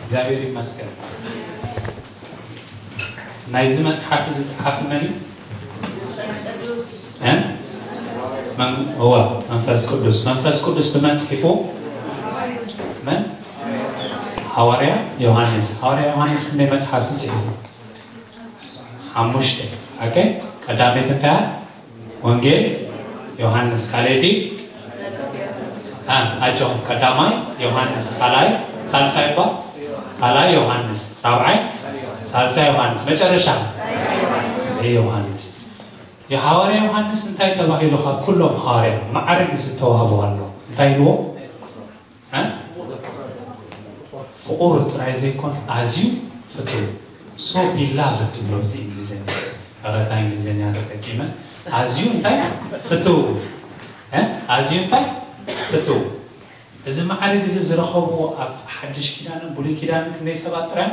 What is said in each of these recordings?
እግዚኣብሔር ይመስገን። ናይዚ መጽሓፍ እዚ ጸሓፊ መን እዩ? እ? መን? እወ፣ መንፈስ ቅዱስ። መንፈስ ቅዱስ ብመን ጽሒፉ? መን? ሃዋርያ ዮሃንስ። ሃዋርያ ዮሃንስ ክንደይ መጽሓፍቲ ጽሒፉ? ሓሙሽተ። ኦኬ። ቀዳመይቲ እንታይ? ወንጌል ዮሃንስ። ካልኣይቲ? አ፣ ኣጆኹም። ቀዳማይ ዮሃንስ፣ ካልኣይ፣ ሳልሳይ እባ? ካልኣይ ዮሃንስ፣ ራብዓይ ሳልሳይ ዮሃንስ፣ መጨረሻ ዮሃንስ። የሃዋርያ ዮሃንስ እንታይ ተባሂሉ? ካብ ኩሎም ሃዋርያ ማዕርግ ዝተዋህቦ ኣሎ። እንታይ ኢልዎ? እ? ፍቑር ጥራይ ዘይኮን ኣዝዩ ፍትው፣ so beloved ትብሎ እቲ እንግሊዝኛ። ይቕረታ እንግሊዝኛ ተጠቂመ። ኣዝዩ እንታይ? ፍትው። እ? ኣዝዩ እንታይ? ፍትው። እዚ ማዕርግ እዚ ዝረኸብዎ ኣብ ሓድሽ ኪዳንን ብሉይ ኪዳንን ክንደይ ሰባት ጥራይ?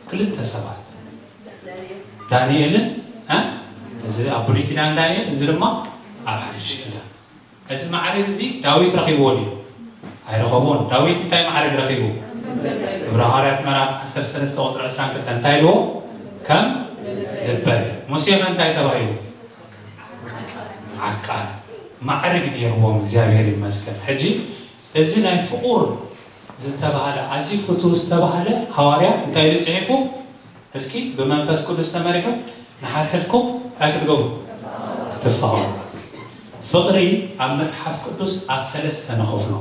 ክልተ ሰባት። ዳንኤልን፣ እ? እዚ ኣብ ብሉይ ኪዳን ዳንኤል፣ እዚ ድማ ኣብ ሓድሽ ኪዳን። እዚ ማዕርግ እዚ ዳዊት ረኺብዎ ድዩ? ኣይረኸቦን። ዳዊት እንታይ ማዕርግ ረኺቡ? ግብረ ሃዋርያት ምዕራፍ ዓሰርተ ሰለስተ ቁጽሪ ዕስራን ክልተን እንታይ ኢልዎ? ከም ልበ። ሙሴ ከ እንታይ ተባሂሉ? ዓቃል። ማዕርግ ነይርዎም፣ እግዚኣብሔር ይመስገን። ሕጂ እዚ ናይ ፍቑር ዝተባህለ፣ ኣዝዩ ፍቱው ዝተባህለ ሃዋርያ እንታይ ኢሉ ጽሒፉ? እስኪ ብመንፈስ ቅዱስ ተመሪሑ ንሓድሕድኩም እንታይ ክትገብሩ? ክትፋቐሩ። ፍቕሪ ኣብ መጽሓፍ ቅዱስ ኣብ ሰለስተ ንኸፍሎ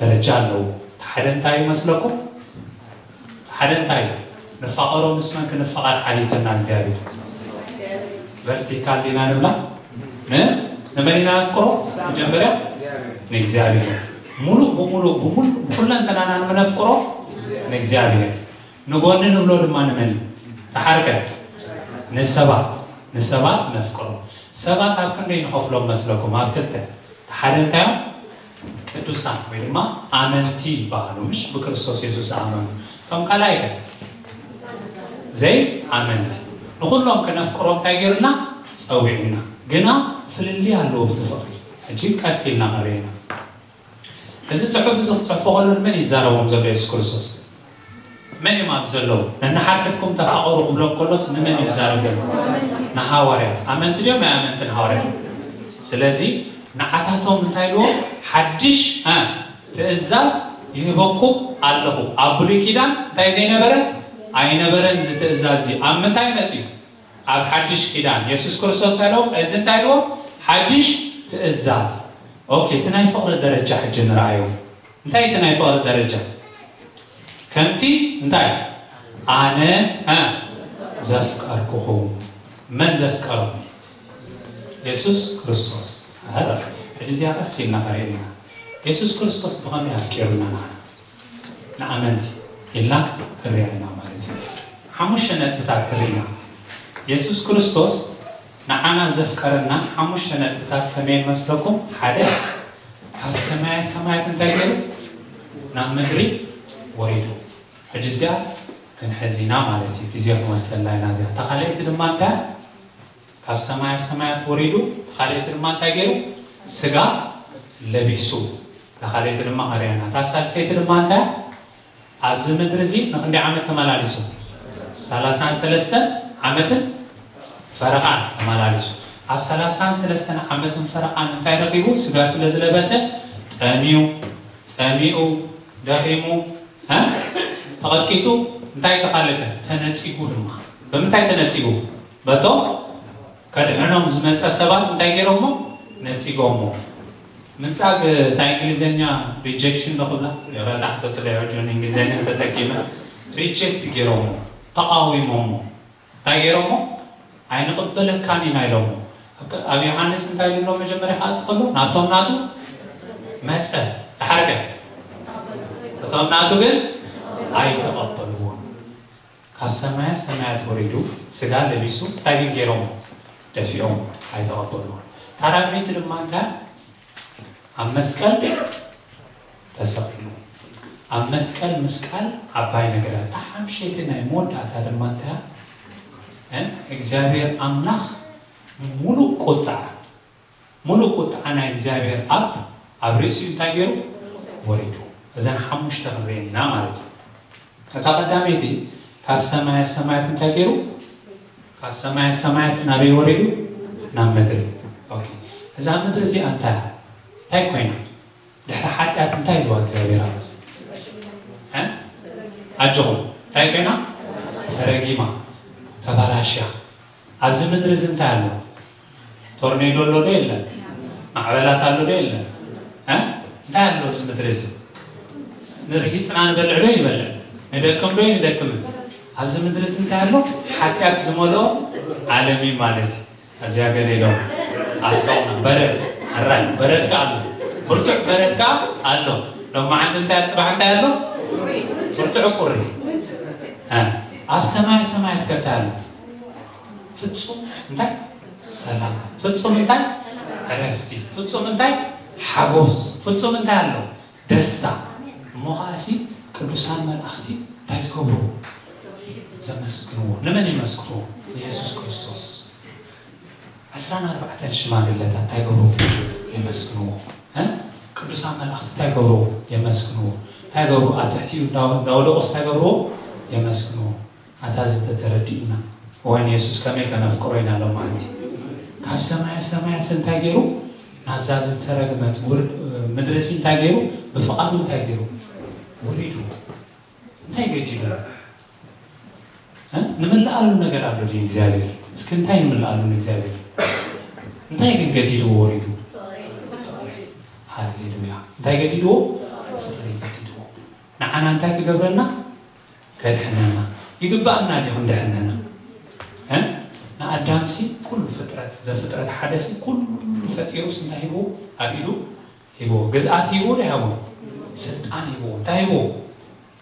ደረጃ ኣለዎ። እቲ ሓደ እንታይ ይመስለኩም? እቲ ሓደ እንታይ? ንፋቐሮ። ምስ መን ክንፋቐር ሓቲቱና እግዚኣብሔር? ቨርቲካል ዲና ንብላ? ን-፣ ንመን ኢና ነፍቅሮ? መጀመርያ ንእግዚኣብሔር። ሙሉእ ብሙሉእ፣ ብሙሉእ፣ ብኩለንተናና ንመን ነፍቅሮ? ንእግዚኣብሔር። ንጎኒ ንብሎ ድማ ንመን እዩ? ደሓርከ ንሰባት፣ ንሰባት ነፍቅሮ። ሰባት ኣብ ክንደይ ንኸፍሎም መስለኩም? ኣብ ክልተ። ሓደ እንታይ እዮም? ቅዱሳን ወይ ድማ ኣመንቲ ይበሃሉ፣ ምሽ? ብክርስቶስ የሱስ ኣመኑ። እቶም ካልኣይ ከ? ዘይኣመንቲ። ንኹሎም ከነፍቅሮም እንታይ ገይሩና? ጸዊዑና። ግና ፍልልይ ኣለዎ እቲ ፍቕሪ። ሕጂ ቀስ ኢልና ክንርኢ ኢና። እዚ ጽሑፍ እዚ ክጽሕፎ ከሎ ንመን እዩ ዝዛረቦም ዘሎ የሱስ ክርስቶስ? መን እዮም ኣብዚ ዘለዉ? ነንሓድሕድኩም ተፋቐሩ ክብሎም ከሎስ ንመን እዩ ዝዛረብ ዘሎ? ንሃዋርያት። ኣመንቲ ድዮም ኣይኣመንትን ሃዋርያት? ስለዚ ንዓታቶም እንታይ ኢልዎም? ሓድሽ፣ እ፣ ትእዛዝ ይህበኩም ኣለኹ። ኣብ ብሉይ ኪዳን እንታይ ዘይነበረ? ኣይነበረን እዚ ትእዛዝ እዚ። ኣብ ምንታይ መጺኡ? ኣብ ሓድሽ ኪዳን የሱስ ክርስቶስ እንታይ ኢልዎም? እዚ እንታይ ኢልዎም? ሓድሽ ትእዛዝ። ኦኬ፣ እቲ ናይ ፍቕሪ ደረጃ ሕጂ ንርኣዮ። እንታይ እቲ ናይ ፍቕሪ ደረጃ? ከምቲ እንታይ? ኣነ፣ እ፣ ዘፍቀርኩኹም። መን ዘፍቀሮም? የሱስ ክርስቶስ። ኧረ፣ ሕጂ እዚኣ ቀስ ኢልና ክንሪኣ ኢና። የሱስ ክርስቶስ ብኸመይ ኣፍቂሩና ንዓና? ንኣመንቲ ኢልና ክንሪኣ ኢና ማለት እዩ። ሓሙሽተ ነጥብታት ክንርኢ ኢና። የሱስ ክርስቶስ ንዓና ዘፍቀረና ሓሙሽተ ነጥብታት ከመይ መስለኩም? ሓደ፣ ካብ ሰማየ ሰማያት እንታይ ገይሩ? ናብ ምድሪ ወሪዱ። ሕጂ እዚኣ ክንሕዝ ኢና ማለት እዩ። ግዜ ክወስደላ ኢና እዚኣ። እታ ካልኣይቲ ድማ እንታይ? ካብ ሰማየ ሰማያት ወሪዱ። እታ ካልኣይቲ ድማ እንታይ ገይሩ? ስጋ ለቢሱ። እታ ካልኣይቲ ድማ ኣርያና። እታ ሳልሰይቲ ድማ እንታይ? ኣብዚ ምድሪ እዚ ንክንደይ ዓመት ተመላሊሱ? ሰላሳን ሰለስተን ዓመትን ፈረቓን ተመላሊሱ። ኣብ ሰላሳን ሰለስተን ዓመትን ፈረቓን እንታይ ረኺቡ? ስጋ ስለ ዝለበሰ ጠምዩ፣ ጸሚኡ፣ ደኺሙ፣ እ? ተቐጥቂጡ፣ እንታይ ተኻለተ? ተነጺጉ ድማ። ብምንታይ ተነጺጉ? በቶም ከድሕኖም ዝመጸ ሰባት እንታይ ገይሮሞ? ነጺጎሞ። ምንጻግ እንታይ እንግሊዝኛ ሪጀክሽን ዶ ክብላ? ይቕረታ፣ ሕቶ ስለ ሕጂ እንግሊዝኛ ተጠቂመ። ሪጀክት ገይሮሞ፣ ተቃዊሞሞ። እንታይ ገይሮሞ? ኣይንቕበለካን ኢና ኢሎሞ። ኣብ ዮሃንስ እንታይ ኢሉ ኣሎ? መጀመርያ ክኣቱ ከሎ ናብቶም ናቱ መጸ። ደሓር ከ? እቶም ናቱ ግን ኣይተቐበልዎን። ካብ ሰማያ ሰማያት ወሪዱ ስጋ ለቢሱ እንታይ ግን ገይሮም? ደፊኦም። ኣይተቐበልዎን። ታራብዒቲ ድማ እንታይ? ኣብ መስቀል ተሰቒሉ። ኣብ መስቀል ምስቃል ዓባይ ነገር እያ። እታ ሓምሸይቲ ናይ መወዳእታ ድማ እንታይ እያ? እ? እግዚኣብሔር ኣምላኽ ሙሉእ ቁጥዓ፣ ሙሉእ ቁጥዓ ናይ እግዚኣብሔር ኣብ፣ ኣብ ርእሲኡ እንታይ ገይሩ? ወሪዱ። እዘን ሓሙሽተ ክንሪአን ኢና ማለት እዩ። እታ ቀዳመይቲ ካብ ሰማያ ሰማያት እንታይ ገይሩ? ካብ ሰማያ ሰማያት ናበይ ወሪዱ? ናብ ምድሪ። ኦኬ። እዛ ምድሪ እዚኣ እንታይ እያ? እንታይ ኮይና? ድሕሪ ሓጢኣት እንታይ ኢልዋ እግዚኣብሔር ኣብ? እ? ኣጆኹም። እንታይ ኮይና? ተረጊማ፣ ተባላሽያ። ኣብዚ ምድሪ እዚ እንታይ ኣሎ? ቶርኔዶ ኣሎ ዶ የለን? ማዕበላት ኣሎ ዶ የለን? እ? እንታይ ኣሎ ኣብዚ ምድሪ እዚ? ንርሂፅና ንበልዕ ዶ ይበልዕ? ንደክም ዶ ይንደክምን? ኣብዚ ምድሪ እዚ እንታይ ኣሎ? ሓጢኣት ዝመልኦ ዓለም እዩ ማለት እዩ። ኣብዚኣ ገለ ኢሎም ኣስፋውና በረድ፣ ኣራይ በረድ ከ ኣሎ። ብርቱዕ በረድ ከ ኣሎ። ሎማዓንቲ እንታይ፣ ጽባሕ እንታይ ኣሎ? ብርቱዕ ቁሪ። እ፣ ኣብ ሰማይ ሰማያት ከ እንታይ ኣሎ? ፍጹም እንታይ? ሰላም። ፍጹም እንታይ? ዕረፍቲ። ፍጹም እንታይ? ሓጎስ። ፍጹም እንታይ ኣሎ? ደስታ። እሞ ከኣሲ ቅዱሳን መላእኽቲ እንታይ ዝገብሩ? ዘመስግንዎ። ንመን የመስግንዎ? ንየሱስ ክርስቶስ። ዕስራን ኣርባዕተን ሽማግለታት እንታይ ገብሩ? የመስግንዎ። እ? ቅዱሳን መላእኽቲ እንታይ ገብሩ? የመስግንዎ። እንታይ ገብሩ? ኣብ ትሕቲኡ እንዳወ-፣ እንዳወደቑስ እንታይ ገብርዎ? የመስግንዎ። ኣታ እዚ ተተረዲእና፣ እዋን የሱስ ከመይ ከነፍቅሮ ኢና ሎማዓንቲ። ካብ ሰማያ ሰማያት እንታይ ገይሩ? ናብዛ ዝተረግመት ውርድ-፣ ምድሪ ሲ እንታይ ገይሩ? ብፍቓዱ እንታይ ገይሩ? ውሪዱ። እንታይ ገዲሉ? እ? ንምልኣሉ ነገር ኣሎ ድዩ እግዚኣብሔር? እስኪ እንታይ ንምልኣሉ ንእግዚኣብሔር? እንታይ ግን ገዲልዎ ወሪዱ? ሃሌሉያ። እንታይ ገዲልዎ? ፍቕሪ ገዲልዎ። ንዓና እንታይ ክገብረና? ከድሕነና። ይግባኣና ድዩ ክንድሕነና? እ? ንኣዳምሲ ኩሉ ፍጥረት፣ ዘፍጥረት ሓደሲ ኩሉ ፈጢሩስ እንታይ ሂብዎ? ኣብ ኢዱ ሂብዎ። ግዝኣት ሂብዎ ዶ ይሃቦ? ስልጣን ሂብዎ። እንታይ ሂብዎ?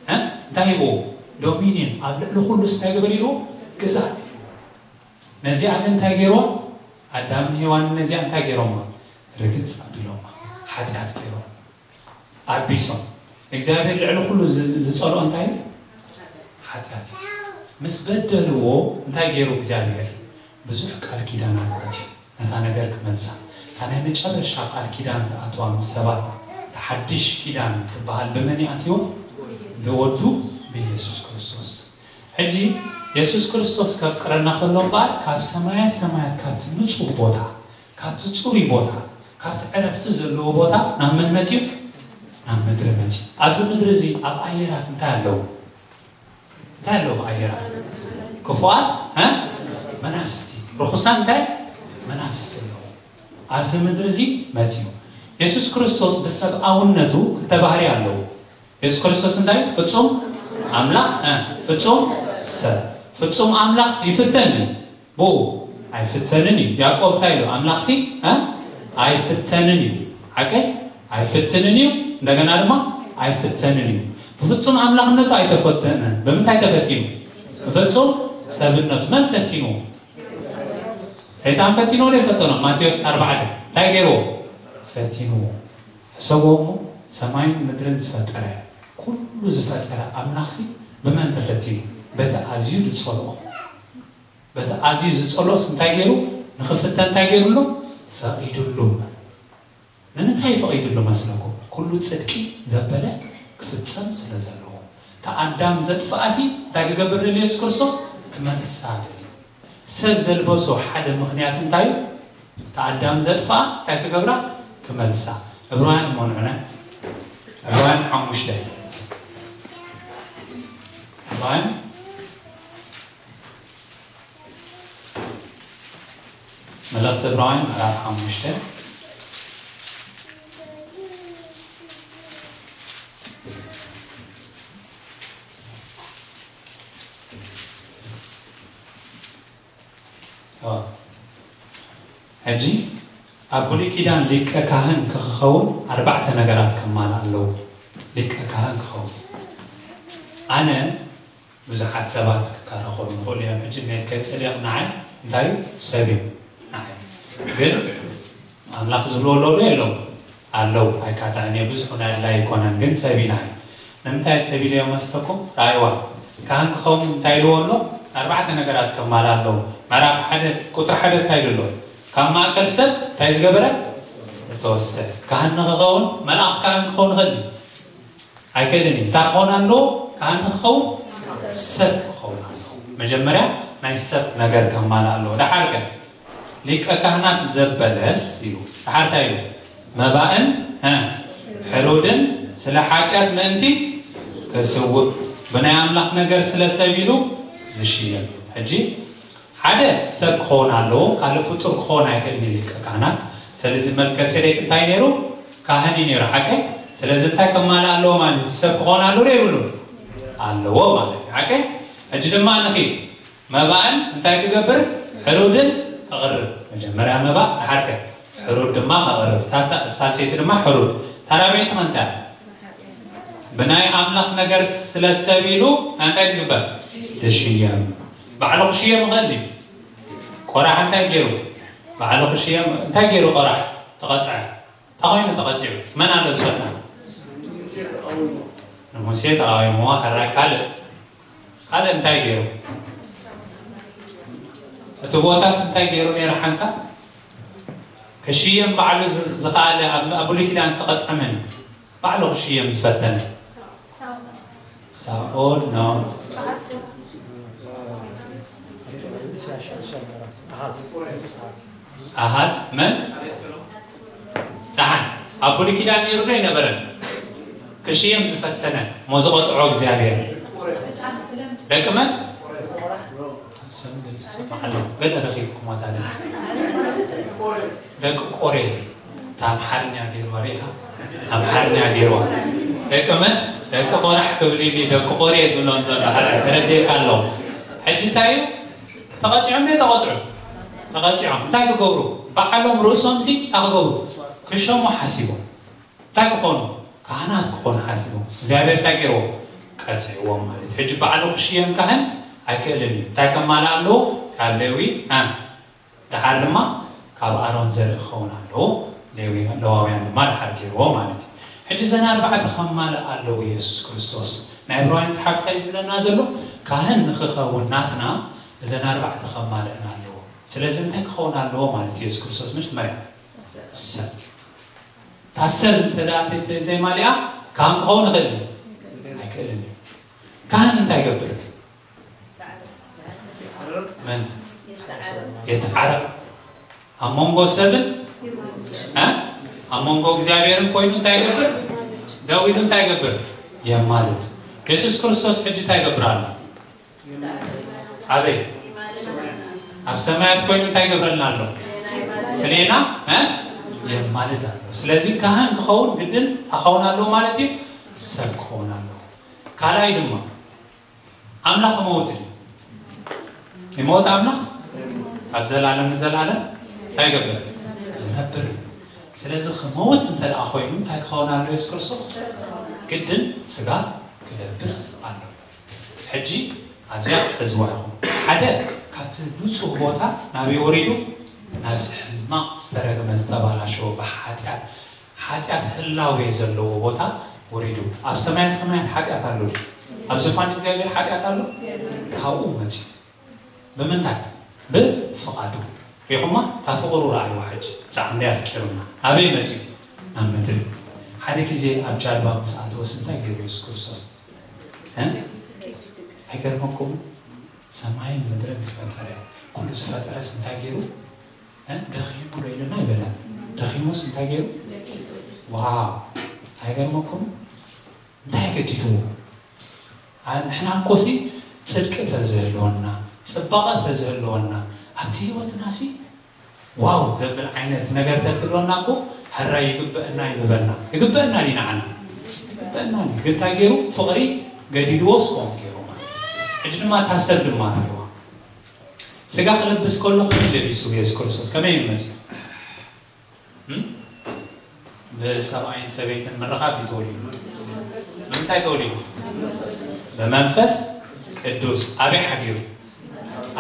እ? እንታይ ሂብዎ? ዶሚኒየን። ኣብ ልዕሊ ኩሉስ እንታይ ግበር ኢልዎ? ግዛእ ኢልዎ። ነዚኣ ግን እንታይ ገይርዋ? ኣዳምን ሄዋንን ነዚኣ እንታይ ገይሮማ? ርግጽ ኣቢሎማ። ሓጢኣት ገይሮም። ኣቢሶም። እግዚኣብሔር ልዕሊ ኩሉ ዝ-፣ ዝጸልኦ እንታይ እዩ? ሓጢኣት እዩ። ምስ በደልዎ እንታይ ገይሩ እግዚኣብሔር? ብዙሕ ቃል ኪዳናት ኣትዩ። ነታ ነገር ክመልሳ። እታ ናይ መጨረሻ ቃል ኪዳን ዝኣትዋ ምስ ሰባት፣ እታ ሓድሽ ኪዳን ትበሃል ብመን እዩ ኣትይዋ? ብወዱ ብኢየሱስ ክርስቶስ። ሕጂ የሱስ ክርስቶስ ከፍቅረና ከሎ እምበኣር ካብ ሰማያ ሰማያት፣ ካብቲ ንጹህ ቦታ፣ ካብቲ ጽሩይ ቦታ፣ ካብቲ ዕረፍቲ ዘለዎ ቦታ ናብ መን መጺኡ? ናብ ምድሪ መጺኡ። ኣብዚ ምድሪ እዚ ኣብ ኣየራት እንታይ ኣለዉ? እንታይ ኣለዉ ኣብ ኣየራት? ክፉኣት፣ እ? መናፍስቲ። ርኹሳን እንታይ? መናፍስቲ ኣለዉ። ኣብዚ ምድሪ እዚ መጺኡ። የሱስ ክርስቶስ ብሰብኣውነቱ ክልተ ባህሪ ኣለዎ። የሱስ ክርስቶስ እንታይ? ፍጹም ኣምላኽ፣ እ፣ ፍጹም ሰብ። ፍጹም ኣምላኽ ይፍተን እዩ። ብኡ ኣይፍተንን እዩ። ያዕቆብ እንታይ ኢሉ? ኣምላኽሲ፣ እ፣ ኣይፍተንን እዩ። ሓቂ? ኣይፍትንን እዩ። እንደገና ድማ ኣይፍተንን እዩ። ብፍጹም ኣምላኽነቱ ኣይተፈተነን። ብምንታይ ተፈቲኑ? ብፍጹም ሰብነቱ። መን ፈቲንዎ? ሰይጣን ፈቲንዎ ዶ ይፈተኖ? ማቴዎስ ኣርባዕተ። እንታይ ገይርዎ? ፈቲንዎ። ሕሰቦ እሞ፣ ሰማይን ምድርን ዝፈጠረ፣ ኩሉ ዝፈጠረ ኣምላኽሲ ብመን ተፈቲኑ? በቲ ኣዝዩ ዝጸልኦ። በቲ ኣዝዩ ዝጸልኦስ እንታይ ገይሩ? ንኽፍተን እንታይ ገይሩሉ? ፈቒዱሉ። ንምንታይ ፈቒዱሉ መስለኩም? ኩሉ ጽድቂ ዘበለ ክፍጸም ስለ ዘለዎ። እታ ኣዳም ዘጥፍኣሲ እንታይ ክገብር ደልዩ የሱስ ክርስቶስ? ክመልሳ ደልዩ። ሰብ ዘልበሶ ሓደ ምኽንያት እንታይ እዩ? እታ ኣዳም ዘጥፍኣ እንታይ ክገብራ? ክመልሳ። ዕብራውያን እሞ ንዑና። ዕብራውያን ሓሙሽተ። ዕብራውያን፣ መልእኽቲ ዕብራውያን ምዕራፍ ሓሙሽተ። ኦ። ሕጂ ኣብ ብሉይ ኪዳን ሊቀ ካህን ክኸውን ኣርባዕተ ነገራት ከማልእ ኣለዎ። ሊቀ ካህን ክኸውን። ኣነ ብዙሓት ሰባት ክከራኸሩ ንኽእሉ እዮም። ሕጂ ሜልከ ጼዴቅ ንዓይ እንታይ እዩ? ሰብ እዩ ንዓይ። ግን ኣምላኽ ዝብልዎ ኣለዉ ዶ የለዉ? ኣለዉ። ኣይካታዕን እየ፣ ብዙሕ እውን ኣድላይ ኣይኮነን፣ ግን ሰብ እዩ ንዓይ። ንምንታይ ሰብ ኢለዮ መስለኩም? ራእይዋ ካህን ክኸውን እንታይ ኢልዎ ኣሎ? ኣርባዕተ ነገራት ከማልእ ኣለዎ። ምዕራፍ ሓደ ቁጥሪ ሓደ እንታይ ኢሉ ኣሎ? ካብ ማእከል ሰብ እንታይ ዝገበረ? ዝተወስደ። ካህን ንኽኸውን፣ መልኣኽ ካህን ክኸውን ይኽእል እዩ? ኣይክእልን እዩ። እንታይ ክኸውን ኣለዎ? ካህን ንክኸውን ሰብ ክኸውን ኣለዎ። መጀመርያ ናይ ሰብ ነገር ከማልእ ኣለዎ። ደሓር ከ ሊቀ ካህናት ዘበለስ ኢሉ፣ ደሓር እንታይ ኢሉ? መባእን እ፣ ሕሩድን ስለ ሓጢኣት ምእንቲ ክስውእ፣ ብናይ ኣምላኽ ነገር ስለ ሰብ ኢሉ ዝሽየም። ሕጂ ሓደ ሰብ ክኸውን ኣለዎ፣ ካልእ ፍጡር ክኸውን ኣይክእልን እዩ ሊቀ ካህናት። ስለዚ መልከ ጼዴቅ እንታይ ነይሩ? ካህን እዩ ነይሩ። ሓቀ? ስለዚ እንታይ ከማልእ ኣለዎ ማለት እዩ? ሰብ ክኸውን ኣለዎ ዶ የብሉ? ኣለዎ ማለት እዩ። ሓቀ? ሕጂ ድማ ንኺድ። መባእን እንታይ ክገብር? ሕሩድን ከቕርብ። መጀመርያ መባእ፣ ደሓርከ ሕሩድ ድማ ከቕርብ። ታሳ-፣ ሳልሰይቲ ድማ ሕሩድ። ታራበይቲ እንታይ? ብናይ ኣምላኽ ነገር ስለ ሰብ ኢሉ እንታይ ዝግበር? ዝሽየም። ባዕሉ ክሽየም ይኽእል ድዩ? ቆራሕ እንታይ ገይሩ? ባዕሉ ክሽየም እንታይ ገይሩ? ቆራሕ ተቐጽዐ። እንታይ ኮይኑ ተቐጺዑ? መን ኣሎ ዝፈልጣ? ንሙሴ ተቓዊምዎ። ሕራይ ካልእ፣ ካልእ እንታይ ገይሩ? እቲ ቦታስ እንታይ ገይሩ ነይሩ? ሓንሳብ ክሽየም ባዕሉ ዝ-፣ ዝኸኣለ ኣብ፣ ኣብ ብሉይ ኪዳን ዝተቐጽዐ መን እዩ? ባዕሉ ክሽየም ዝፈተነ? ሳኦል ነው። ኣሃዝ መን? ደሓን ኣብ ብሉይ ኪዳን ነይሩ ዶ ኣይነበረን? ክሽየም ዝፈተነ እሞ ዝቐጽዖ እግዚኣብሔር። ደቂ መን? ሰብ ድምፂ ሰማዕ ኣለኹ። ገለ ረኺብኩማ እታ ድምፂ። ደቂ ቆሬ። እታ ኣምሓርኛ ገይርዋ ርኢኻ? ኣምሓርኛ ገይርዋ። ደቂ መን? ደቂ ቆራሕ ክብል ኢሉ ደቂ ቆሬ ዝብሎም ዘሎ። ሓራይ ተረዲእካ ኣለኹ። ሕጂ እንታይ እዩ? ተቐጺዖም ዶ ተቐጽዑ? ተቐጺዖም። እንታይ ክገብሩ? ባዕሎም ርእሶም ሲ እንታይ ክገብሩ? ክሸሙ ሓሲቦም። እንታይ ክኾኑ? ካህናት ክኾኑ ሓሲቦም። እግዚኣብሔር እንታይ ገይርዎ? ቀጺዕዎም ማለት እዩ። ሕጂ ባዕሉ ክሽየም ካህን ኣይክእልን እዩ። እንታይ ከማልእ ኣለዎ? ካብ ሌዊ፣ እ፣ ደሓር ድማ ካብ ኣሮን ዘርኢ ክኸውን ኣለዎ። ሌዊ፣ ለዋውያን ድማ ደሓር ገይርዎ ማለት እዩ። ሕጂ እዘን ኣርባዕተ ከማልእ ኣለዎ የሱስ ክርስቶስ። ናይ ዕብራውያን ጸሓፊ እንታይ ዝብለና ዘሎ? ካህን ንኽኸውን ናትና እዘን ኣርባዕተ ከማልእና ኣለዎ። ስለዚ እንታይ ክኸውን ኣለዎ ማለት እዩ? የሱስ ክርስቶስ መጀመርያ ሰብ። እታ ሰብ እንተ ደኣ ተ-፣ ተ-፣ ዘይማልኣ ካህን ክኸውን ይኽእል እዩ? ኣይክእልን እዩ። ካህን እንታይ ይገብር? መን? የተዓረቕ። ኣብ መንጎ ሰብን፣ እ? ኣብ መንጎ እግዚኣብሔርን ኮይኑ እንታይ ይገብር? ደው ኢሉ እንታይ ይገብር? የማልድ። የሱስ ክርስቶስ ሕጂ እንታይ ይገብር ኣሎ? ኣበይ? ኣብ ሰማያት ኮይኑ እንታይ ይገብረልና ኣሎ? ስሌና፣ እ? የማልድ ኣሎ። ስለዚ ካህን ክኸውን ግድን እንታይ ክኸውን ኣለዎ ማለት እዩ? ሰብ ክኸውን ኣለዎ። ካልኣይ ድማ ኣምላኽ ክመውት እዩ። ይመውት ኣምላኽ? ካብ ዘላለም ንዘላለም እንታይ ይገብር? ዝነብር እዩ። ስለዚ ክመውት እንተ ደኣ ኮይኑ እንታይ ክኸውን ኣለዎ? የሱስ ክርስቶስ ግድን ስጋ ክለብስ ኣለዎ። ሕጂ ኣብዚኣ ክትሕዝዋ ኢኹም። ሓደ ካብቲ ንጹህ ቦታ ናበይ ወሪዱ? ናብዚ ሕማቕ ዝተረግመ ዝተባላሸወ ብሓጢኣት፣ ሓጢኣት ህላዌ ዘለዎ ቦታ ወሪዱ። ኣብ ሰማያ ሰማያት ሓጢኣት ኣሎ ድዩ? ኣብ ዝፋን እግዚኣብሔር ሓጢኣት ኣሎ? ካብኡ መጺኡ። ብምንታይ? ብፍቓዱ። ሪኹማ? እታ ፍቕሩ ረኣይዋ ሕጂ። ሳዕ እንደ ኣፍቂሩና። ኣበይ መጺኡ? ናብ ምድሪ። ሓደ ግዜ ኣብ ጃልባ ምስ ኣተወስ እንታይ ገይሩ የሱስ ክርስቶስ? እ? ኣይገርመኩም? ሰማይን ምድርን ዝፈጠረ፣ ኩሉ ዝፈጠረስ እንታይ ገይሩ? እ? ደኺሙ ዶ ኢልና ይበላ? ደኺሙስ እንታይ ገይሩ? ዋው! ኣይገርመኩም? እንታይ ገዲድዎ? ኣ-፣ ንሕና እኮ ሲ ጽድቂ ተዝህልወና፣ ጽባቐ ተዝህልወና፣ ኣብቲ ህይወትና ሲ ዋው ዘብል ዓይነት ነገር ተትህልወና እኮ፣ ሕራይ ይግበአና እዩ ምበልና። ይግበአና ድዩ ንዓና? ይግበአና እዩ። ግን እንታይ ገይሩ? ፍቕሪ ገዲድዎስ ከምኡ ገይሩ ማለት እዩ። ሕጂ ድማ እታ ሰብ ድማ ርእይዋ። ስጋ ክለብስ ከሎ ከመይ ለቢሱ የሱስ ክርስቶስ? ከመይ እዩ መጺኡ? እም? ብሰብኣይን ሰበይትን ምርኻብ እዩ ተወሊዱ። ብምንታይ ተወሊዱ? ብመንፈስ ቅዱስ። ኣበይ ሓዲሩ?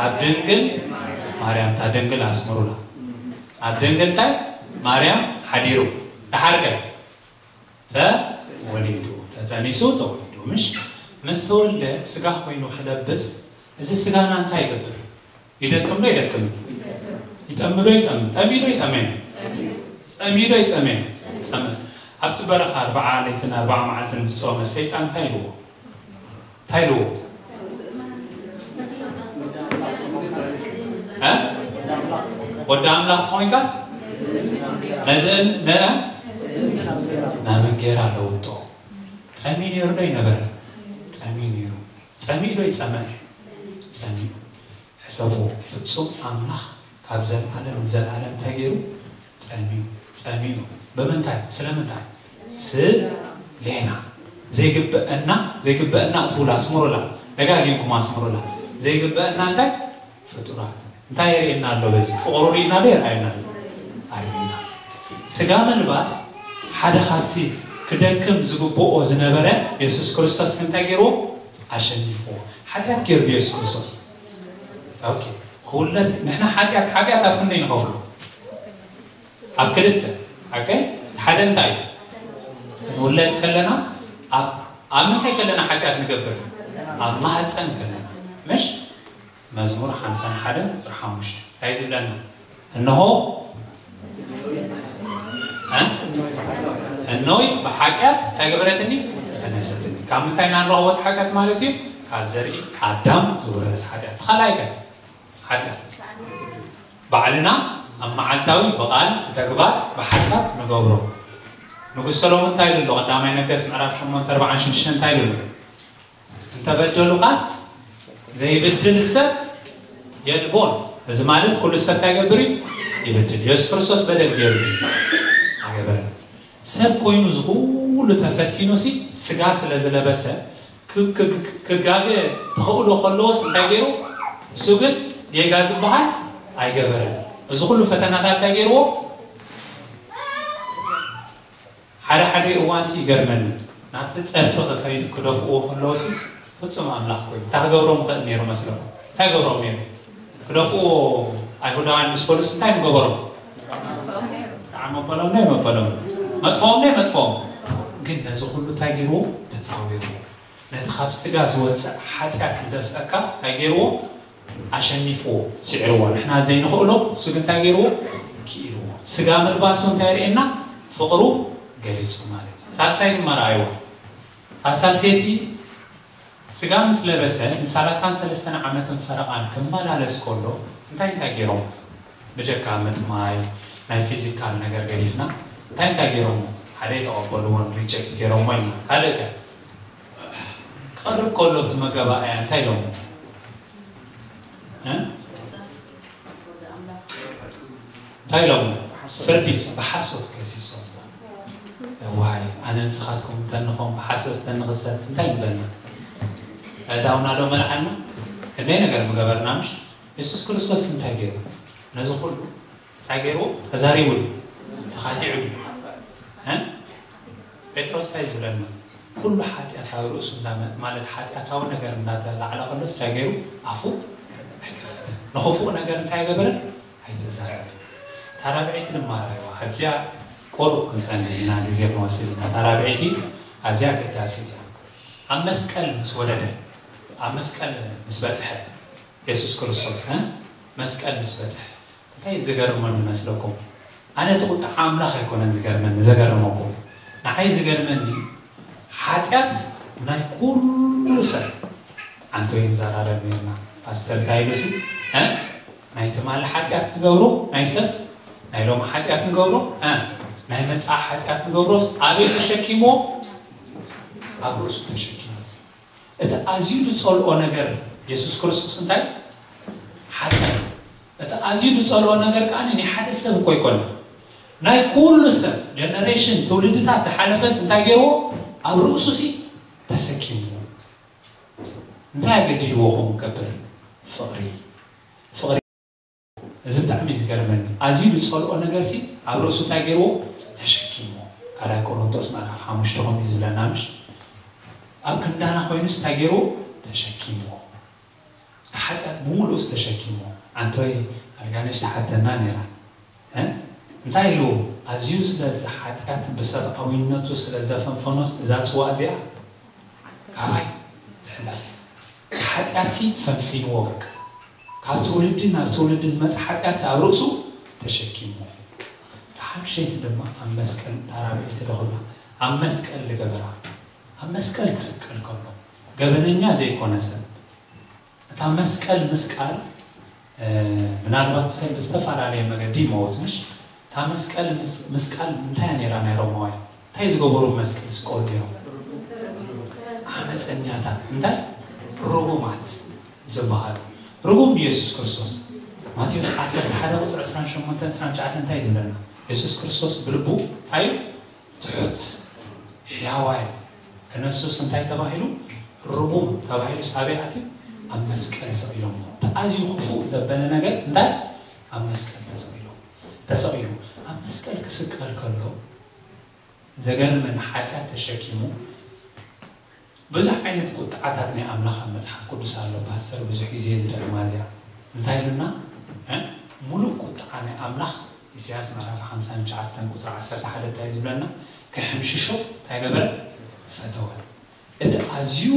ኣብ ድንግል ማርያም። እታ ድንግል ኣስምሩላ። ኣብ ድንግል እንታይ? ማርያም ሓዲሩ። ደሓር ከ? ተወሊዱ። ተጸኒሱ ተወሊዱ። ምሽ? ምስ ተወልደ ስጋ ኮይኑ ክለብስ፣ እዚ ስጋና እንታይ ይገብር? ይደክም ዶ ይደክም? ይጠሚ ዶ ይጠሚ? ጠሚ ዶ ይጠመ? ጸሚ ዶ ይጸመ? ጸመ። ኣብቲ በረኻ ኣርባዓ ለይትን ኣርባዓ መዓልትን ዝጾመ ሰይጣን እንታይ ኢልዎ? እንታይ ኢልዎ? እ? ወዲ ኣምላኽ ተኾይንካስ ነዚ ን- ነ- ናብ እንጌራ ለውጦ። ጠምዩ ነይሩ ዶ ይነበረ? ጠምዩ ነይሩ። ጸሚኡ ዶ ይጸመዕ? ጸሚኡ። ሕሰቡ፣ ፍጹም ኣምላኽ ካብ ዘለዓለም ንዘለዓለም እንታይ ገይሩ? ጸሚኡ። ጸሚኡ። ብምንታይ? ስለምንታይ? ስሌና። ዘይግበአና፣ ዘይግበአና እትብሉ ኣስምሩላ። ደጋጊምኩም ኣስምሩላ። ዘይግበአና እንታይ? ፍጡራት። እንታይ የርእየና ኣሎ በዚ? ፍቕሩ ርኢና ዶ የርኣየና ኣሎ? ኣርእየና። ስጋ ምልባስ ሓደ ካብቲ ክደክም ዝግብኦ ዝነበረ የሱስ ክርስቶስ እንታይ ገይርዎ? ኣሸኒፍዎ። ሓጢኣት ገይሩ ድዩ የሱስ ክርስቶስ? ኦኬ። ክውለድ፣ ንሕና ሓጢኣት፣ ሓጢኣት ኣብ ክንደይ ንኸፍሎ? ኣብ ክልተ። ኦኬ። ሓደ እንታይ እዩ? ክንውለድ ከለና ኣብ፣ ኣብ ምንታይ ከለና ሓጢኣት ንገብር? ኣብ ማህፀን ከለና። ምሽ? መዝሙር ሓምሳን ሓደን ቁፅሪ ሓሙሽተ እንታይ ዝብለና? እንሆ፣ እ? እኖይ ብሓጢኣት እንታይ ገበረትኒ? ተነሰትኒ። ካብ ምንታይ ኢና ንረኽቦ እቲ ሓጢኣት ማለት እዩ? ካብ ዘርኢ ኣዳም ዝውረስ ሓጢኣት። እቲ ካልኣይ ከ? ሓጢኣት ባዕልና ኣብ መዓልታዊ ብቓል፣ ብተግባር፣ ብሓሳብ ንገብሮ። ንጉስ ሰሎሞን እንታይ ኢሉ ኣሎ? ቀዳማይ ነገስት ምዕራፍ ሸሞንተ ኣርባዓን ሽዱሽተን እንታይ ኢሉ ኣሎ? እንተበደሉኻስ ዘይብድል ሰብ የልቦን። እዚ ማለት ኩሉ ሰብ እንታይ ይገብር እዩ? ይብድል። የሱስ ክርስቶስ በደል ገይሩ እዩ? ኣይገበረን። ሰብ ኮይኑ እዚ ኩሉ ተፈቲኑ ሲ ስጋ ስለ ዝለበሰ ክ- ክ- ክ- ክጋገ ተኽእሎ ከለዎስ እንታይ ገይሩ? እሱ ግን ጌጋ ዝበሃል ኣይገበረን። እዚ ኩሉ ፈተናታት እንታይ ገይርዎ? ሓደ ሓደ እዋንሲ ይገርመኒ፣ ናብቲ ጸድፊ ክኸይድ ክደፍእዎ ከለውሲ ፍጹም ኣምላኽ ኮይኑ እንታይ ክገብሮም ይኽእል ነይሩ መስለኩም? እንታይ ገብሮም ነይሩ? ክደፍእዎ ኣይሁዳውያን ምስ በሉስ እንታይ ምገበሮም? ብጣዕሚ መበሎም ናይ መበሎም መጥፎም ናይ መጥፎም። ግን ነዚ ኩሉ እንታይ ገይርዎ? ተጻዊርዎ። ነቲ ካብ ስጋ ዝወጽእ ሓጢኣት ዝደፍአካ እንታይ ገይርዎ? ኣሸኒፍዎ፣ ስዒርዎ። ንሕና ዘይንኽእሎ እሱ ግን እንታይ ገይርዎ? ክኢልዎ። ስጋ ምልባሱ እንታይ ርእየና? ፍቕሩ ገሊጹ ማለት እዩ። ሳልሳይ ድማ ረኣይዎ። እታ ሳልሰይቲ ስጋ ምስ ለበሰ ንሳላሳን ሰለስተን ዓመትን ፈረቓን ክመላለስ ከሎ እንታይ እንታይ ገይሮም? ብጀካ ምጥማይ ናይ ፊዚካል ነገር ገዲፍና እንታይ እንታይ ገይሮም? ሓደ የተቐበልዎን ሪጀክት ገይሮሞ ኢልና። ካልእ ከ? ቀርብ ከሎ እቲ መገባእያ እንታይ ኢሎም? እ? እንታይ ኢሎም? ፍርዲ ብሓሶት ከሲሶም። እዋይ ኣነ ንስኻትኩም እንተንኾም ብሓሶት ተንኽሰስ እንታይ ንበልና? ኣእዳውና ዶ መልዓልና? ክንደይ ነገር ምገበርና ምሽ? የሱስ ክርስቶስ እንታይ ገይሩ? ነዚ ኩሉ እንታይ ገይርዎ? ተዛሪቡ ድዩ? ተኻቲዑ ድዩ? እ? ጴጥሮስ እንታይ ዝብለና? ኩሉ ሓጢኣት ኣብ ርእሱ እንዳመ- ማለት ሓጢኣታዊ ነገር እንዳተላዕለ ከሎ እንታይ ገይሩ? ኣፉ ኣይከፈተን። ንኽፉእ ነገር እንታይ ኣይገበረን? ኣይተዛረበን። ታራብዒቲ ድማ ራእይዋ ኣብዚኣ ቆሩብ ክንጸንሕ ኢና፣ ግዜ ክንወስድ ኢና። ታራብዒቲ ኣዝያ ኣገዳሲት እያ። ኣብ መስቀል ምስ ወረደ፣ ኣብ መስቀል ምስ በጽሐ፣ የሱስ ክርስቶስ እ መስቀል ምስ በጽሐ እንታይ ዝገርመኒ መስለኩም? ኣነ እቲ ቁጥዓ ኣምላኽ ኣይኮነን ዝገርመኒ፣ ዘገረመኩም። ንዓይ ዝገርመኒ ሓጢኣት ናይ ኩሉ ሰብ። ኣንተ ወይ ንዘራረብ ነርና ፓስተር እንታይ ኢሉ ሲ እ ናይ ትማሊ ሓጢኣት ዝገብሮ ናይ ሰብ ናይ ሎሚ ሓጢኣት ንገብሮ እ ናይ መጻኢ ሓጢኣት ንገብሮስ ኣበይ ተሸኪሞ? ኣብ ርእሱ ተሸኪሞ። እቲ ኣዝዩ ዝጸልኦ ነገር የሱስ ክርስቶስ እንታይ? ሓጢኣት። እቲ ኣዝዩ ዝጸልኦ ነገር ከኣ ናይ ሓደ ሰብ እኮ ኣይኮነን። ናይ ኩሉ ሰብ ጀነሬሽን ትውልድታት ዝሓለፈስ እንታይ ገይርዎ? ኣብ ርእሱ ሲ ተሰኪምዎ። እንታይ ኣገዲድዎ ከምኡ ክገብር? ፍቕሪ። ፍቕሪ። እዚ ብጣዕሚ እዩ ዝገርመኒ። ኣዝዩ ዝጸልኦ ነገር ሲ ኣብ ርእሱ እንታይ ገይርዎ? ተሸኪምዎ። ካልኣይ ቆሮንቶስ ምዕራፍ ሓሙሽተ ከምኡ እዩ ዝብለና ምሽ? ኣብ ክንዳና ኮይኑስ እንታይ ገይርዎ? ተሸኪምዎ። እቲ ሓጢኣት ብምሉኡስ ተሸኪምዎ። ኣንቶይ ኣልጋነሽ ትሓተና ነይራ። እ? እንታይ ኢሉ? ኣዝዩ ስለ እቲ ሓጢኣት ብሰብኣዊነቱ ስለ ዘፈንፈኖስ እዛ ጽዋ እዚኣ ካባይ ትሕለፍ። እቲ ሓጢኣትሲ ፈንፊንዎ በቃ። ካብ ትውልዲ ናብ ትውልዲ ዝመጽእ ሓጢኣትሲ ኣብ ርእሱ ተሸኪምዎ። እቲ ሓምሸይቲ ድማ ኣብ መስቀል፣ እታ ራብዐይቲ ዶ ክብላ፣ ኣብ መስቀል ዝገበራ። ኣብ መስቀል ክስቀል ከሎ ገበነኛ ዘይኮነ ሰብ። እታ መስቀል ምስቃል፣ እ፣ ምናልባት ሰብ ብዝተፈላለየ መገዲ ይመውት፣ ምሽ? እታ መስቀል ምስ-፣ ምስቃል እንታይ እያ ነይራ ናይ ሮማውያን? እንታይ ዝገበሩ መስቀል ዝስቀሉ ነይሮም? ዓመፀኛታት። እንታይ? ርጉማት ዝበሃሉ። ርጉም ንየሱስ ክርስቶስ። ማቴዎስ ዓሰርተ ሓደ ቁፅሪ ዕስራን ሸሞንተን ዕስራን ትሽዓተን እንታይ ትብለና? የሱስ ክርስቶስ ብልቡ እንታይ እዩ? ትሑት፣ ሕያዋይ፣ ክነሱስ እንታይ ተባሂሉ? ርጉም ተባሂሉ ሳቢያት ኣብ መስቀል ሰቒሎሞ። እቲ ኣዝዩ ክፉእ ዘበለ ነገር እንታይ? ኣብ መስቀል ተሰቒሉ። ተሰቒሉ። ኣብ መስቀል ክስቀል ከሎ ዘገርመኒ ሓጢኣት ተሸኪሙ ብዙሕ ዓይነት ቁጥዓታት ናይ ኣምላኽ ኣብ መጽሓፍ ቅዱስ ኣሎ። ፓስተር ብዙሕ ግዜ ዝደግማ እዚኣ እንታይ ኢሉና? እ? ሙሉእ ቁጥዓ ናይ ኣምላኽ ኢሳያስ ምዕራፍ ሓምሳን ትሽዓተን ቁጽሪ ዓሰርተ ሓደ እንታይ ዝብለና? ክሕምሽሾ እንታይ ገበረ? ፈተወ። እቲ ኣዝዩ